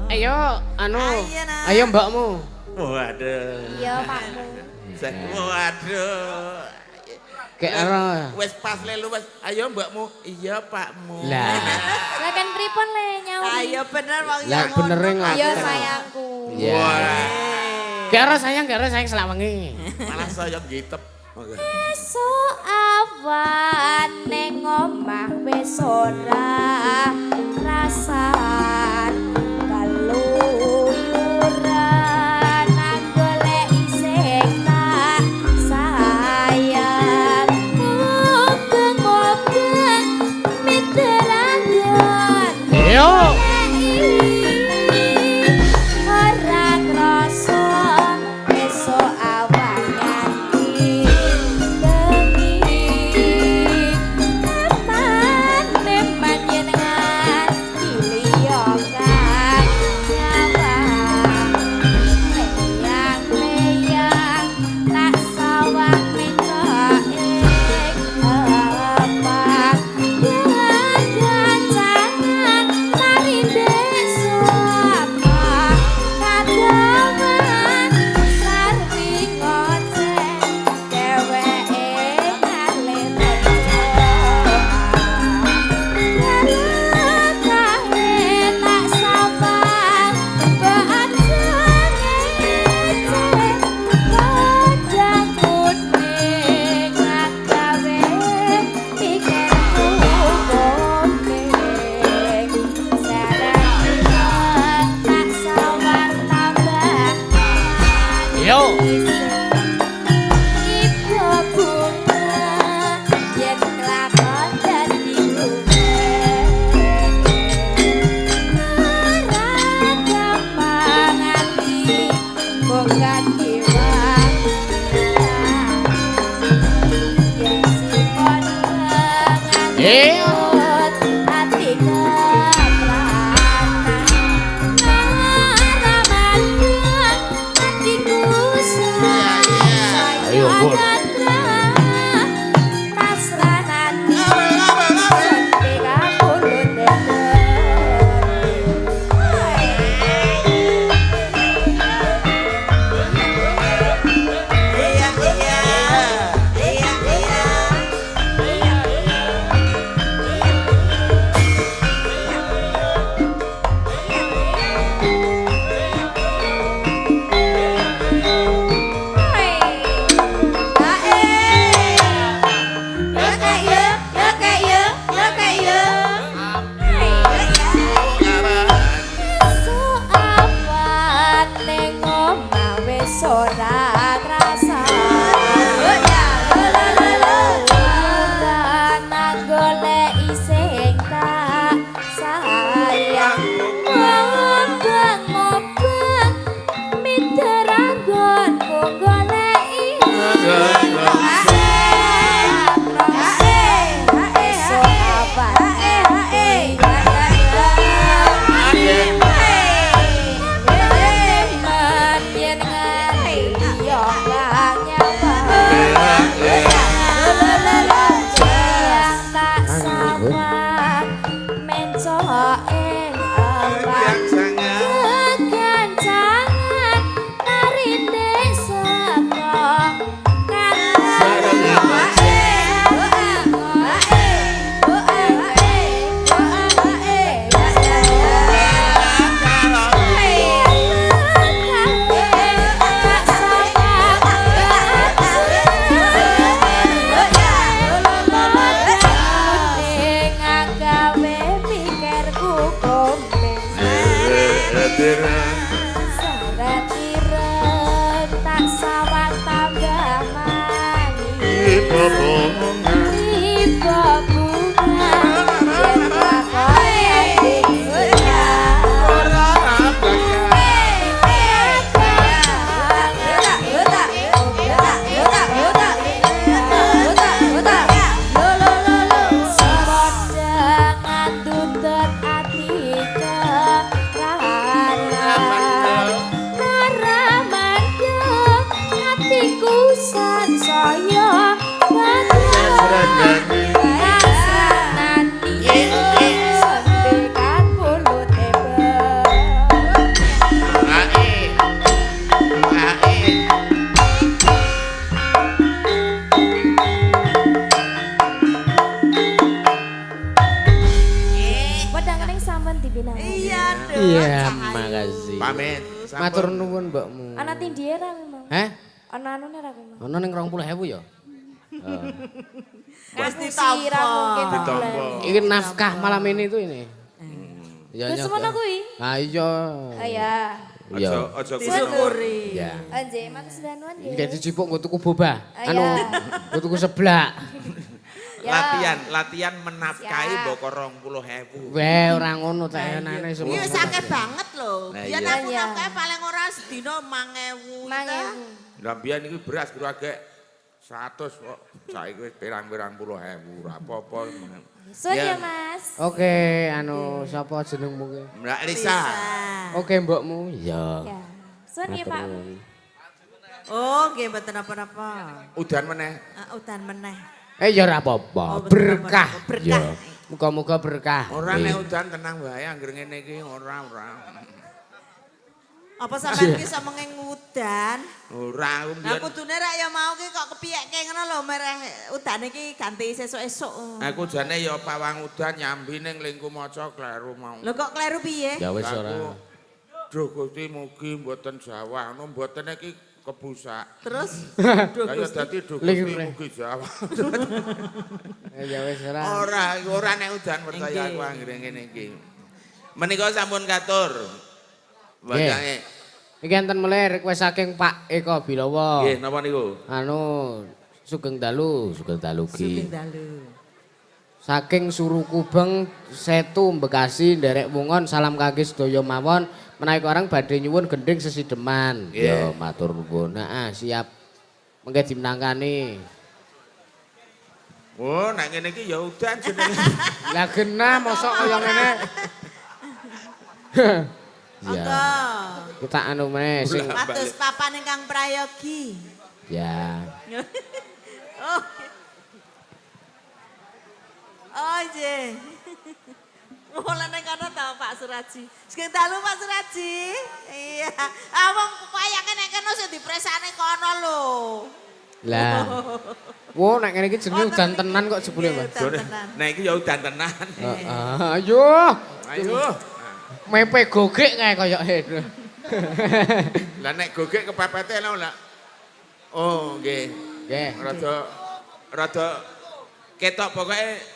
Ayo anu. Ayo, Nak. Ayo mbakmu. Waduh. Iya, Pakmu. Waduh. Kek ora. Wis pas lelu wis. Ayo mbakmu. Iya pakmu. Lah. Lah kan pripun le nyauri? Ayo bener wong Lah yang bener ngono. ngoten. Iya sayangku. Iya. Wah. Kek ora sayang, kek ora sayang selak wengi. Malah saya gitep. Esuk awan ning omah wis ora rasan keluyuran golek sing tak sayang mubeng-mubeng mitrangan. Ayo. Ora krasa esuk awan nganti bengi. Eman eman yen nganti Ati kepranan naramadeng atiku Ayo, Bun. pasranani sampe kapulut. Iya, iya. Iya, iya. Ora krasa. Ora nang goleki sing tak sayang. Mobang-mobang miteranggonku goleki. Kegancangan tarine saka Seret tak sawang tambah manis. Tiba bunga yen lakone Saya Wedang sampun dipinang. Iya, Dok. Iya, Cahayu. makasih. Pamit. Sampun. Matur nuwun mbokmu. Ana tindhiye ra memang. Heh? Ana anune ra memang. Ono ning 20.000 ya? Wis Ngapusi ra mungkin Ditampa. Iki nafkah malam ini tuh ini. Ya Wis semono kuwi. Ah iya. Ah ya. Iya. Aja aja Disyukuri. Ya. Nggih, matur sembah nuwun nggih. Iki dicipuk nggo tuku boba. Ah, Anu, iya. nggo tuku seblak. Ya. Latihan, latihan menafkahi Siap. mboko 20.000. Weh, ora ngono tayanane semua. Iya, sakit banget loh. Nah, Biyen iya. aku Iya. nafkahe paling ora sedina 5.000. 5.000. Lah biyen iki beras kira agek 100 kok. Saiki wis pirang-pirang puluh ewu, ora apa-apa. Suwun ya, Mas. Oke, anu sapa jenengmu ki? Mbak Lisa. Oke, mbokmu. Iya. Ya. Suwun ya, Pak. Oh, nggih mboten napa-napa. Udan meneh. Ah, udan meneh. Eh ya ora apa-apa. Oh, betul, Berkah. apa-apa. Berkah. Ya. Muga-muga berkah. Ora nek udan tenang wae anggere ngene iki ora ora. Apa sampean ki iso mengeng udan? Ora aku Lah mbiyen. kudune rek ya mau ki kok kepiyeke ngono lho mereh udane ki ganti sesuk-esuk. Aku jane ya pawang udan nyambi ning lingku maca kleru mau. Lho kok kleru piye? Ya wis ora. Aku, Duh Gusti mugi mboten jawah ngono mboten iki kebusak. Terus duh Kaya Gusti. dadi duh Gusti Lingre. mugi jawah. Eh, ya wis ora. Ora, ora nek udan percaya aku anggere ngene iki. Menika sampun katur. Wajange. Iki enten mulai request saking Pak Eko Bilowo. Nggih, napa niku? Anu Sugeng Dalu, Sugeng Dalu Sugeng ki. dalu. Saking Surukubeng Setu Bekasi nderek Wungon salam kangge sedaya mawon menawi orang badhe nyuwun gending sesideman. Nggih. Ya matur nuwun. Heeh, siap. Mengke dimenangkani. Oh, nek ngene iki ya udan jenenge. Lah genah mosok kaya ngene. Ya. Monggo. Kita anu meneh sing Pados papan ingkang prayogi. ya. Oh. Oh, nggih. Mulane ning kono ta Pak Suraji. Sugeng dalu Pak Suraji. Iya. Ah wong wayange nek kono sing dipresane kono lho. Lah. Wo nek ngene iki jenenge udan tenan kok jebule, Mas. Udan tenan. Nek iki ya udan tenan. Heeh. Ayo. Ayo. Mepe gogek kae koyoke. Lah nek gogek kepepete lho lah. Oh, nggih. Nggih. Rada ketok pokoke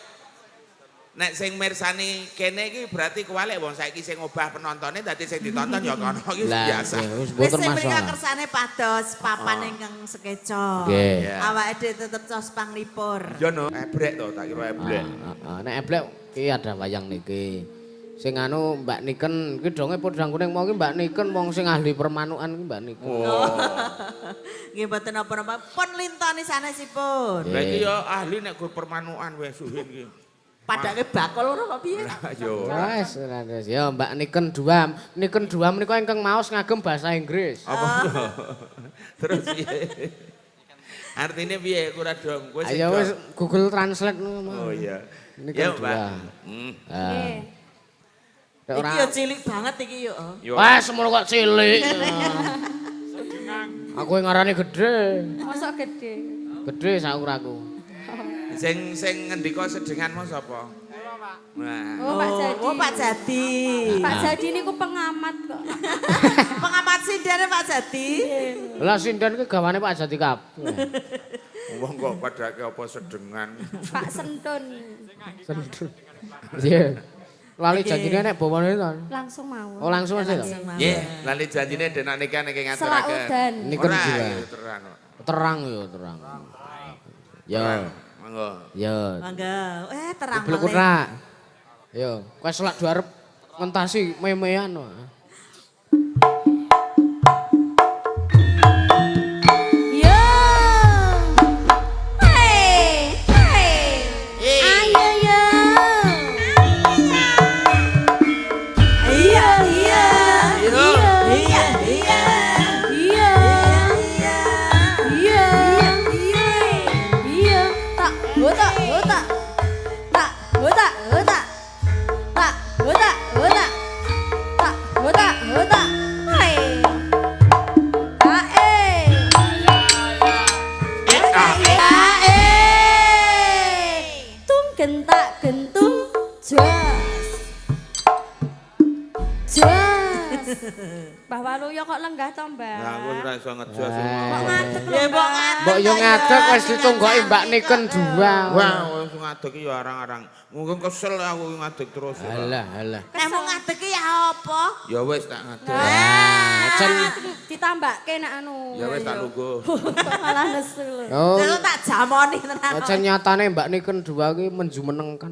nek sing mirsani kene iki berarti kuwalik wong saiki sing ngobah penontone dadi sing ditonton ya kono iki biasa. Wis Wis mboten sing mriki masalah. kersane pados papan ingkang sekeca. Nggih. Awake dhewe tetep cos panglipur. Ya no, ebrek to tak kira eblek. Heeh, nek eblek ki ada wayang niki. Sing anu Mbak Niken iki donge podang kuning mau ki Mbak Niken wong sing ahli permanukan ki Mbak Niken. Oh. Nggih mboten napa-napa. Pun lintoni sanesipun. Lah iki ya ahli nek gur permanukan wis suhin iki. Padake bakul ora kok piye? Lah yo. Wes, wes. Ya Mbak Niken dua, Niken dua menika ingkang maos ngagem bahasa Inggris. Apa to? Terus piye? Artine piye ora dong? Kowe sing Ayo dong. wis Google Translate ngono. Oh iya. Niken Ya, Mbak. dua. Hmm. Ah. Nggih. Nek ora Iki yo cilik banget iki yo. Yo. Wah, semono kok cilik. Aku yang ngarani gede. Mosok gede. Gede saukuraku. Sing sing ngendika sedengan mau sapa? Kula, Pak. Nah. Oh, Pak Jadi. Oh, Pak Jadi. Pak Jadi niku pengamat kok. Pengamat sindene Pak Jadi. Lah sinden ki gawane Pak Jati kabeh. Wong kok padake apa sedengan. Pak Sentun. Sendun. Iya. Lali janjine nek bawane to. Langsung mawon. Oh langsung aja to. Langsung mawon. Nggih, lali janjine denak nika niki Selak ngaturaken. udan. Niken Ora, dua. ya terang kok. Terang yo terang. Yo, Monggo. yo. Mangga. Terang Blek malih. ora. Yo, kowe selak do arep ngentasi memean wae. Yo. Hey, hey. Ayo yo. Iya, iya. Iya. Iya, iya. Iya. Iya. Iya. Iya. Iya. Tak, tak, tak. Tak, tak, tak. Tak, tak, tak. Tak, tak, tak. Hey. Tak, eh. Eh. Tum gentak gentung jas. Jas. Mbah Waluyo kok lenggah to, Mbah? Lah aku ora iso ngejas. Kok ngadeg lho, Ya mbok Mbah? ngadeg. Mbok yo ngadeg wis ditunggoki Mbak Niken dua. Wah, wis ngadeg iki ya arang-arang. Mungkin kesel aku ngadeg terus. Alah, alah. Nek mau ngadeg ki ya apa? Ya wis tak ngadeg. Ah, jan Ditambahke nek anu. Ya wis tak lungguh. Kok malah nesu lho. Oh, Lalu tak jamoni tenan. jan nyatane Mbak Niken dua ki menjumenengkan.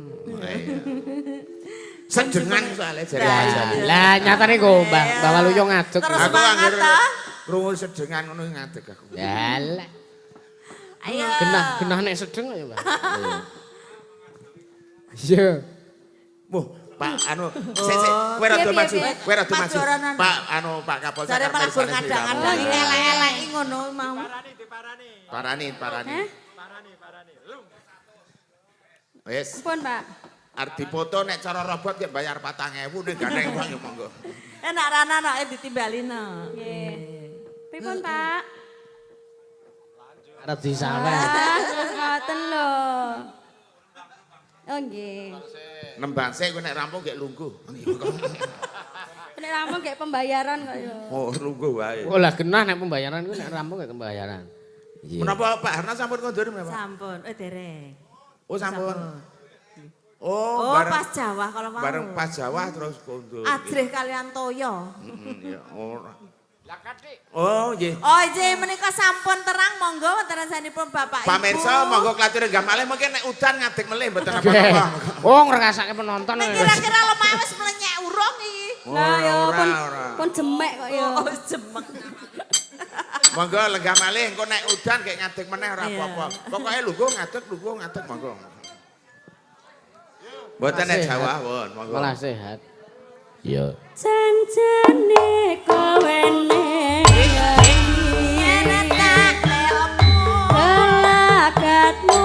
Sedengan soalnya jare Pak Jadi. Lah nyatane kok Mbah Mbah Waluyo ngadeg. Terus Aku semangat anggere ta? krungu sedengan ngono ngadeg aku. Yalah. Ayo. Genah genah nek sedeng ya, Mbah. Iya. Wah, Pak anu sik sik kowe rada Piye, piye, maju, piye? kowe rada Maju maju. ora, Nan. Pak anu Pak Kapolsek Jare malah gur ngadang-ngadang Oh, elek-eleki ngono mau. Parani, parani. Heh? Wis, Ampun, Pak. arep dipoto nek cara robot ya bayar 4.000 nek gandeng Pak ya monggo. Nek rana anake ditimbalino. Nggih. Pripun, Pak? Arep disawer. Ah, terus ngoten lho. Oh nggih. Nembang sik kowe nek rampung gek lungguh. Nek rampung kayak pembayaran kok ya. Oh, lungguh wae. Oh lah genah nek pembayaran ku nek rampung gak pembayaran. Iya. Menapa Pak Harna sampun kondur menapa? Sampun, dereng. Oh, sampun. Oh, Oh, bareng pas Jawa kalau mau. bareng pas Jawa terus kondur. Ajrih kalian toyo. Heeh, ya ora. Oh, nggih. Oh, nggih menika sampun terang monggo wonten sanesipun Bapak Ibu. Pamirsa monggo klatir enggak malih mungkin nek udan ngadeg melih mboten apa-apa. Oh ngrekasake penonton. Nek kira-kira lemah wis mlenyek urung iki. Lah ya Ora, pun ora. pun jemek kok ya. Oh, jemek. Monggo lenggah malih engko nek udan kayak ngadeg meneh ora Iya. apa-apa. Pokoke lungguh ngadeg lungguh ngadeg monggo. Mboten nek Sehat. Jawa won monggo. Malah sehat. Ya. Janjane kowe ning Ngene tak lelepmu. Gelagatmu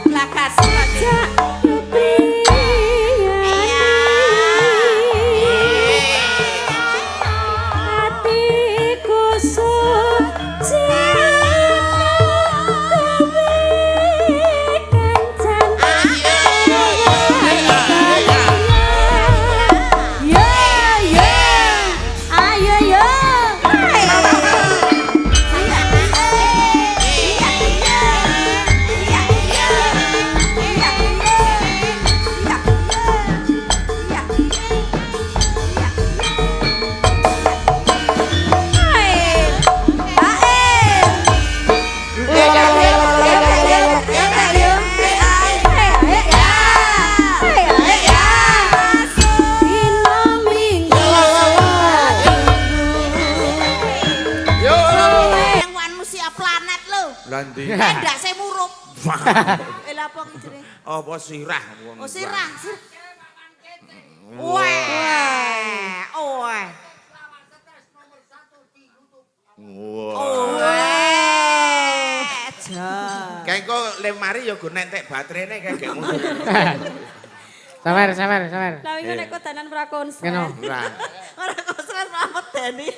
Lagas lagi. jak kepriyane atiku suci kowe kencan. Ya ya ayo yo. Dina minggu. Yo. Yang manusia planet lho. Lah ndi? Endase murup. Eh lha apa ki jenenge? Apa sirah wong. Oh sirah, sirah. Wah, wah. Wah. Wah. Jan. Kayak engko lemari ya go nentek baterainya kayak gak ngono. Sawer, sawer, sawer. Lah wingi nek kodanan ora konser. Ngono. Lah, Ora kosran mamet Dani.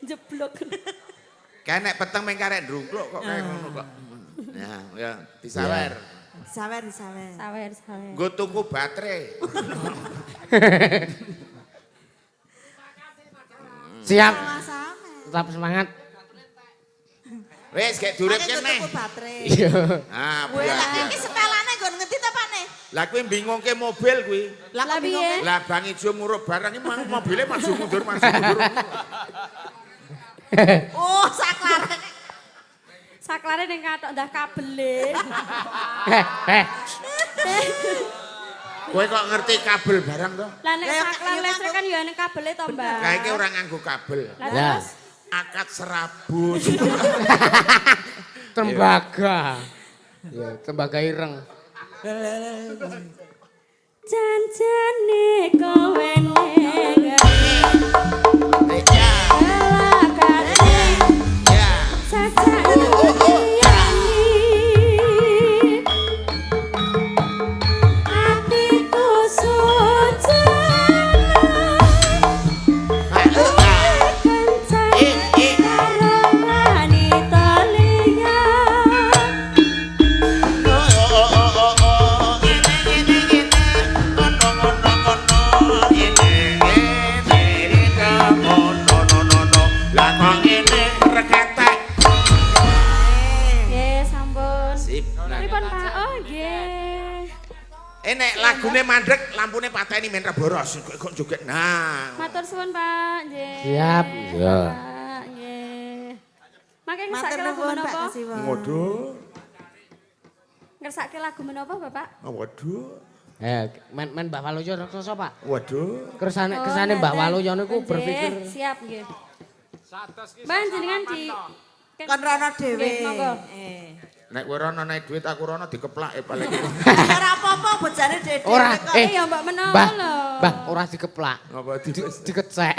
Jeblok. kayak nek peteng meng karek ndrungkluk kok kayak ngono kok. Ya, ya disawer. Sawer, sawer. Sawer, sawer. Nggo tuku baterai. Siap. Sama-sama. Tetap semangat. Wis gek durip Pakai kene. tuku baterai. Iya. Ah, Weh, lah biar. iki setelane nggon ngendi ta, Pak ne? Lah kuwi bingungke mobil kuwi. Lah Lah kok bingung. piye? Lah Bang Ijo murup barang iki mang mobile maju mundur maju mundur. Oh, saklare. Saklare ning kathok ndah kabele. Eh, eh. Kowe kok ngerti kabel barang to? Lah nek Ya, ya, saklar ya, listrik kan ya ning kabele to, Mbak. Kae ora nganggo kabel. Lah Ya. terus Akad serabut. Tembaga. Ya, tembaga ireng. janjane kowe ning gelagate Ya. sajak liyane. Atiku suci kencan karo wanita liya. Nggih, sampun. Sip. Pripun, Pak? Oh, nggih. Eh nek lagune mandek, lampune pateni men ra boros kok joget. Nah. Matur suwun, Pak. Nggih. Siap, ya. Pak, nggih. Mangke Matur ngersake lagu nuwun Pak menapa? Kasiwon. Waduh. Ngersake lagu menapa, Bapak? Waduh. Eh, men Mbah Waluyo reksa Pak. Waduh. Kersane Oh, kersane Mbah ngaten. Waluyo niku Nggih, berpikir siap nggih. Mbak jenengan di Kon rono dhewe. Nggih, monggo. Eh. Nek kowe rono naik duit aku rono dikeplak paling. Ora apa-apa bojane dhewe ora kok. eh Ya mbak menawa Mbah, lho. Mbah ora dikeplak. Ngapa Dikecek.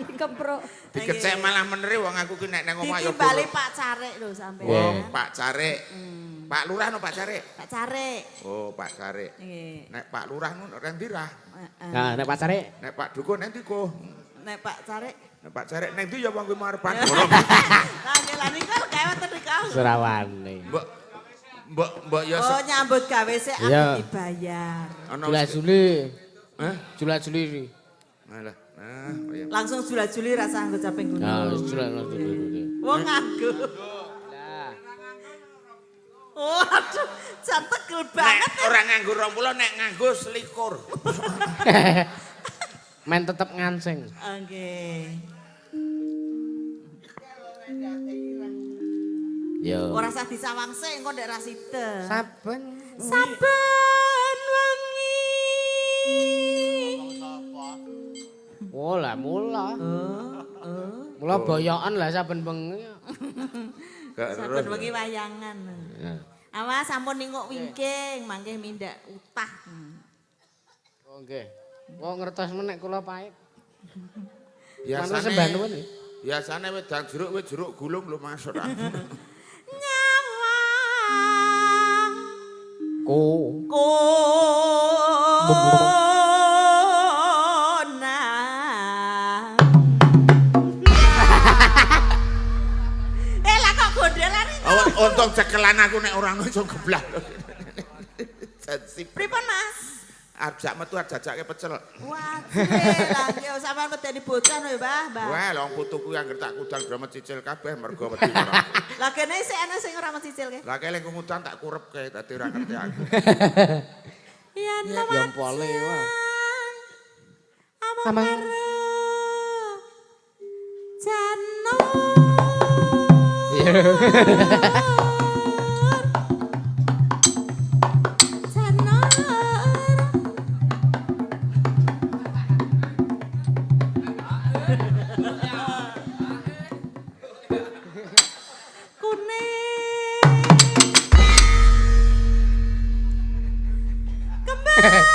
Dikepruk. dikecek malah meneri wong aku ki nek nang omah ya. Ditimbali Pak Carik lho sampean. Oh, Pak Carik. Pak Lurah no Pak Carik. Pak Carik. Oh, Pak Carik. Nggih. Nek Pak Lurah ngono ora ndi rah. Heeh. Nah, nek pacare Nek Pak Dukun nang ndi ko? Nek Pak Carik. Nek Pak Carik nang ndi ya wong kuwi marepan. Ngono. Lah nggih lah niku gawe wonten niku. Surawane. Mbok mbok mbok ya Oh nyambut gawe sik aku Iya. dibayar. ana Jula Juli. Hah? Jula Juli. Alah. Nah, iya. Langsung jula-juli rasa nggo caping gunung. Nah, Jula Juli. Wong nganggo. Waduh, jan tegel Nek banget. ora nganggo 20 nek nganggo 21. Men tetep ngancing. Oke. Ya. Ora usah disawang sik engko ndek ra sida. Saben Saben wengi. Oh lah mula. Oh, oh. Mula boyokan lah saben bengi. Gak Saben eruh. wengi wayangan. Awas sampun ninguk wingking, mangke mindak utah. Oh nggih. Kok ngertos men nek kula pahit. Biasane sembah nuwun ya. Biasane wedang jeruk wit jeruk gulung lho Mas ora. Nyawang Ku. konang. Eh lah kok gondelan iki? Oh, untung cekelan aku nek ora ono iso geblak. Sensif. Pripun Mas? Arep jak metu arep jajake pecel. Wah, lah yo sampean medeni bocah no ya, Mbah, Mbah. Wah, lha wong putuku anggere tak kudang do mecicil kabeh mergo wedi ora. Lah kene isih ana sing ora mencicil ke. Lah keleng ngutang tak kurepke dadi ora ngerti aku. Yen Ya pole wah. Amang Amang. karo Janur. Janur. Kuning. Kembang.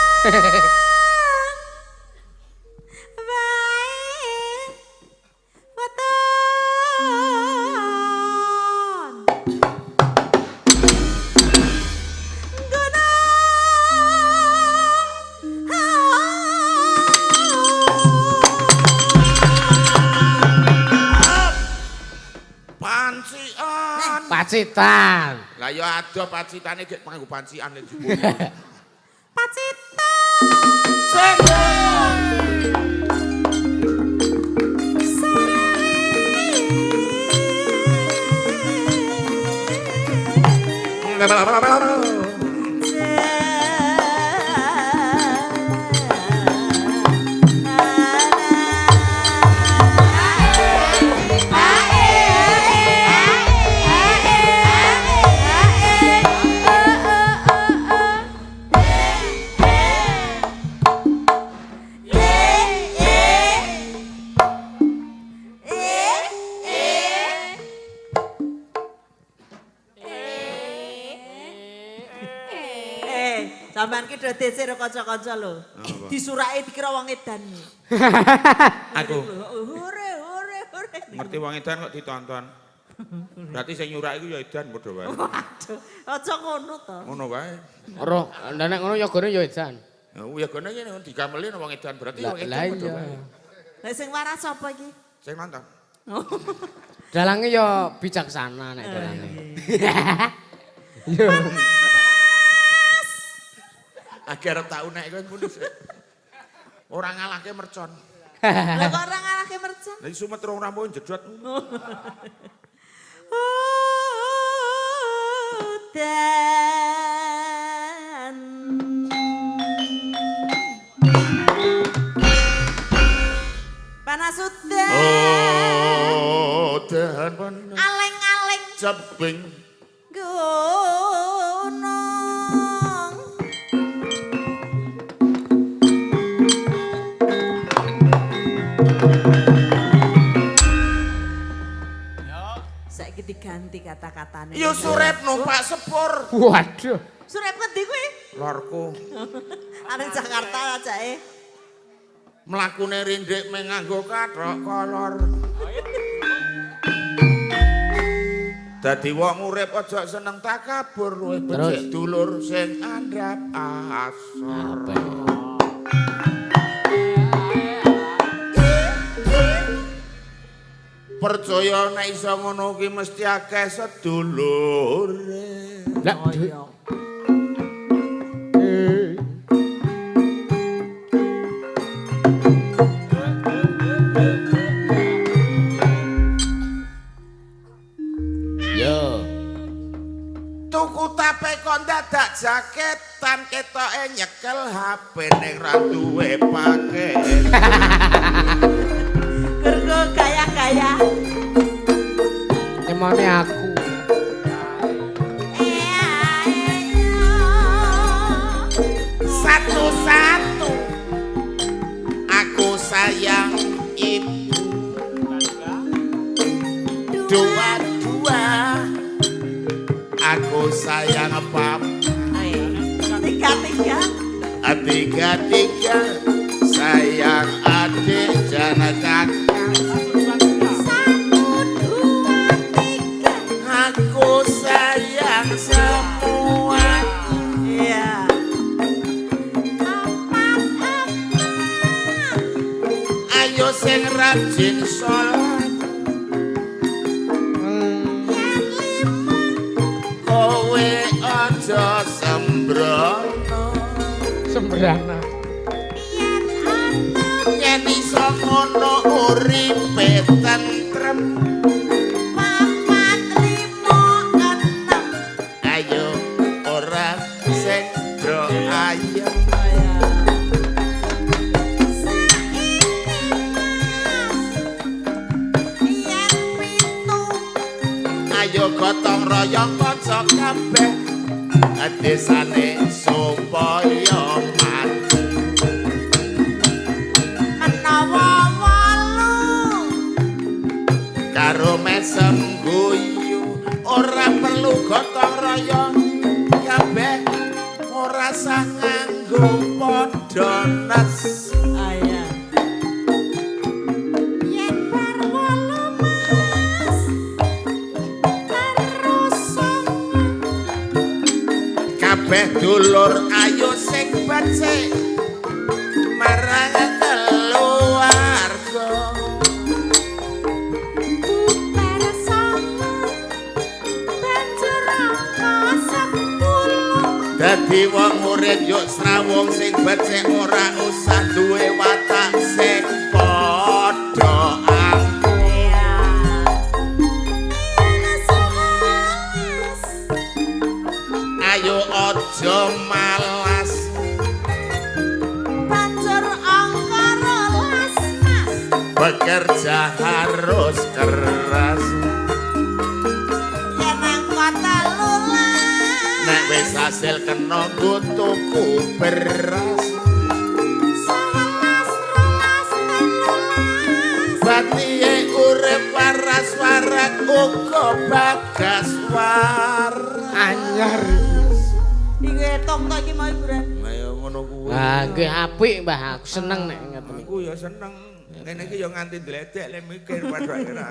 Wae. Weton. Gunung. Pancian. Pacitan. Lah ya ado pacitane gek nganggo pancian nek jupuk. Pacitan. Eh, sampean ki do DC ro kanca-kanca lho. Disurake dikira wong edan. Aku Hore hore hore. ngerti wong edan kok ditonton. Berarti sing nyurak iku ya edan padha wae. Waduh, aja ngono to. Ngono wae. Ora, lah nek ngono yogane ya edan. Ya gone ngene digameli wong edan berarti Lah wong lah edan padha iya. wae. Lah sing waras sapa iki? Sing nonton. Dalange ya bijaksana nek dalange. Agar tak unek kowe ngono sik. Ora ngalahke mercon. Lah kok ora ngalahke mercon? Lah sumet rong rampung jedot. Udan. Panas udan. Oh, dan panas Aleng-aleng jebing. gunung. Saiki diganti kata-katane. Ya surep numpak sepur. Waduh. Surep ngendi kuwi? Lorku. Arep Jakarta ajae. Mlakune rindik meng nganggo kathok kolor. Dadi wong urip aja seneng takabur luwih becik dulur sing andhap asor. Apik. Percaya nek iso ngono ki mesti akeh sedulure. Lah Oh iya. Yo. Tuku tape kok dadak jaketan ketoke nyekel HP ning ra duwe paket. Gergo gaya-gaya. Emane aku. Satu-satu aku sayang ibu. Aku sayang papa. 3-3. 3-3 sayang adik dan kakak. 1, 2, 3. Aku sayang semua. Iya. 4, 4. Ayo sing rajin sholat. Yang 5. Kowe aja sembrono. Sembrana. Yen ana Yen iso ngono uripe tentrem. 4, 5, 6. Ayo ora sing do ayem. Saiki Mas. Yen 7. Ayo gotong royong kanca kabeh desane supaya maju. Menawa 8. Karo mesem guyu ora perlu gotong royong kabeh ora sah nganggo padha nes. Aya. Yen bar 8 Mas. Terus 9. Kabeh dulur ayo sing becik marang keluarga. Bar 9. Banjur angka 10. Dadi wong urip yo srawung sing becik ora usah duwe watak sing padha angkuh. Iya. Yen 11. Ayo aja malas. Banjur angka 12 Mas. Bekerja harus keras. Yen angka 13. Nek wis hasil kena nggo tuku beras. 11, 12, 13. Batiye urip waras waras uga bagas waras. Anyar. Iku etok to iki mau hiburan. Ayo ngono kuwi. Lah nggih apik Mbah, aku seneng nek ngeten iki. Aku ya seneng. Ngene iki ya nganti ndledek le mikir padha ora.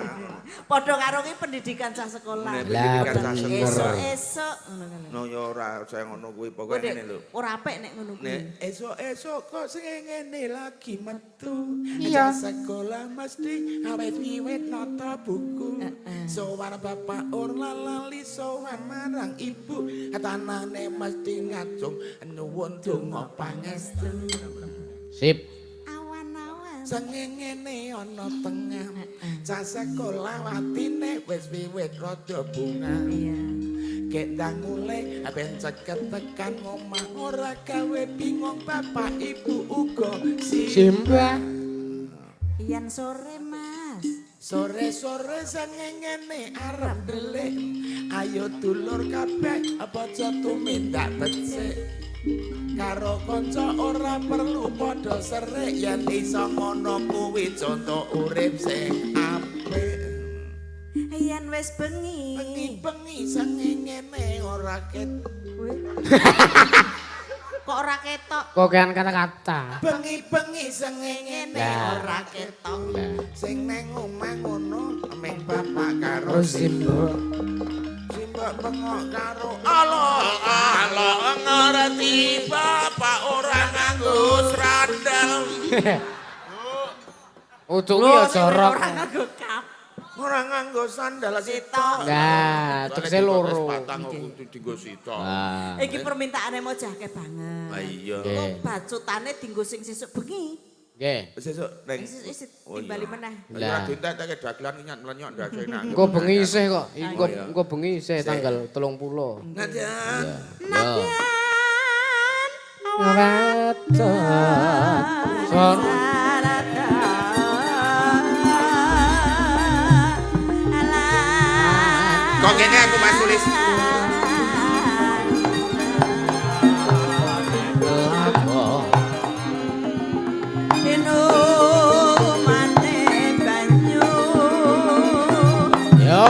Padha karo ki pendidikan cah sekolah. Nek Lah, pendidikan cah bener. sekolah. Esuk-esuk ngono kan. No ya ora saya ngono kuwi pokoke ngene lho. Ora apik nek ngono kuwi. Nek esuk-esuk kok sing ngene lagi metu. Iya. Sekolah mesti awet wiwit nata buku. Sowan bapak ora lali sowan marang ibu. Tanane mesti ngacung nuwun donga pangestu. Sip. Awan-awan. Sengengene ana tengah. Cah sekolah atine wis wiwit rada bunga. Iya. Kendang mulai ben ceket tekan omah ora gawe bingung bapak ibu uga si Simbah. Yen sore Mas. Sore-sore sengengene arep ndelik. Ayo dulur kabeh aja tumindak becik. Karo kanca ora perlu padha serik yen iso ngono kuwi conto urip sing apik. Yen wis bengi. Bengi-bengi sengengene ora ket Kok ora ketok? Kokean kata-kata. bengi-bengi sengengene Lah. ora ketok. Lah. Sing neng omah ngono meng bapak karo Terus simbah. simbok bengok karo alo alo ngerti bapak ora nganggo sandal. Utuk ki ya jorok. Ora nganggo kap. Ora nganggo sandal sitok. Lah, tegese loro. Patang kok kudu dienggo sitok. Lah. Iki permintaane mojake banget. Lah iya. Nggih. Bacutane dinggo sing sesuk bengi. Nggih. Sesuk neng Sesuk isih Oh, iya. timbali meneh. Lah ora dientek-entek dagelan nyat mlenyok ndase enak. Engko bengi isih kok. Engko Oh, iya. engko bengi isih tanggal 30. Nadyan. Yo. Ngawaton. Son. Kok kene aku Mas tulis. Lakon. Inumane banyu. Yo.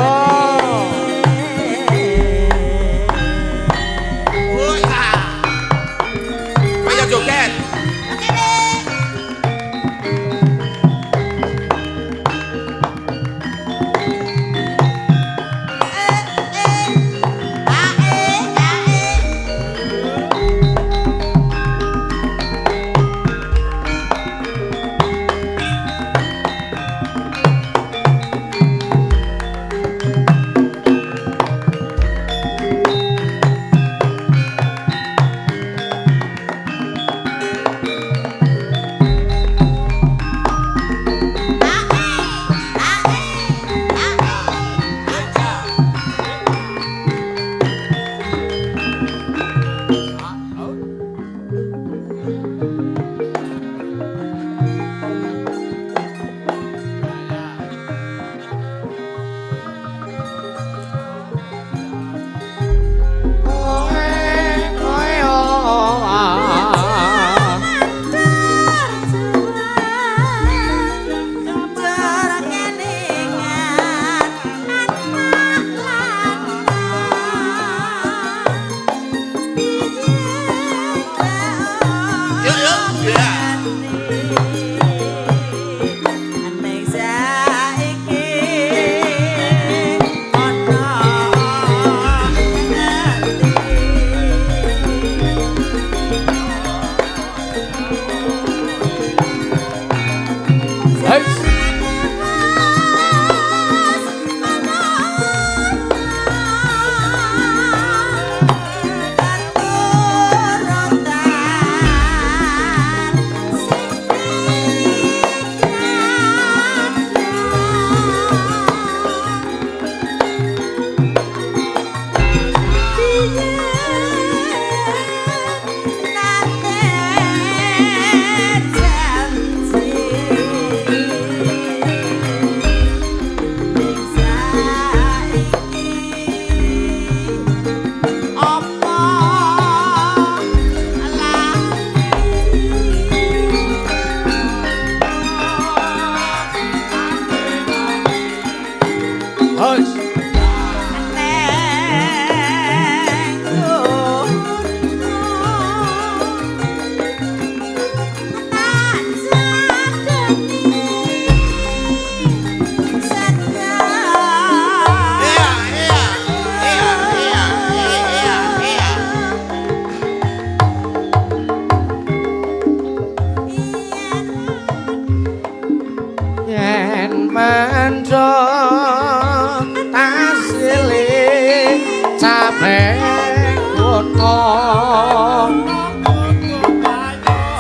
kono.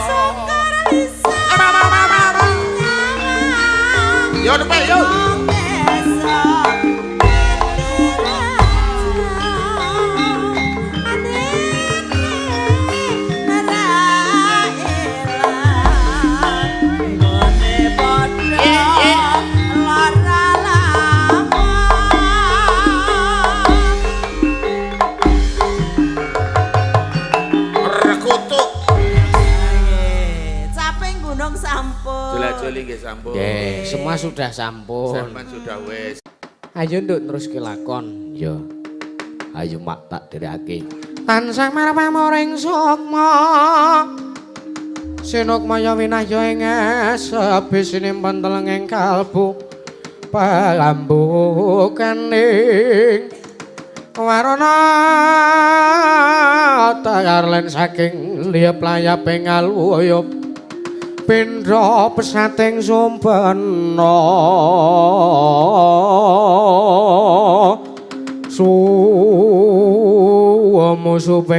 Syukur bisa Yo nepe yo. Wong desa Rekutuk. Caping gunung sampun. Jula-juli nggih sampun. Nggih, semua sudah sampun. Sampean sudah wis. Ayo nduk terus ke lakon. Ya. Ayo mak tak dherekake. Tansah marang sukma. Sinukmaya winahya ing sebi sinimpen telenging kalbu palambukaning warana takarlen saking liyep layaping aluyup pindha pesating sumpena suwa musuh.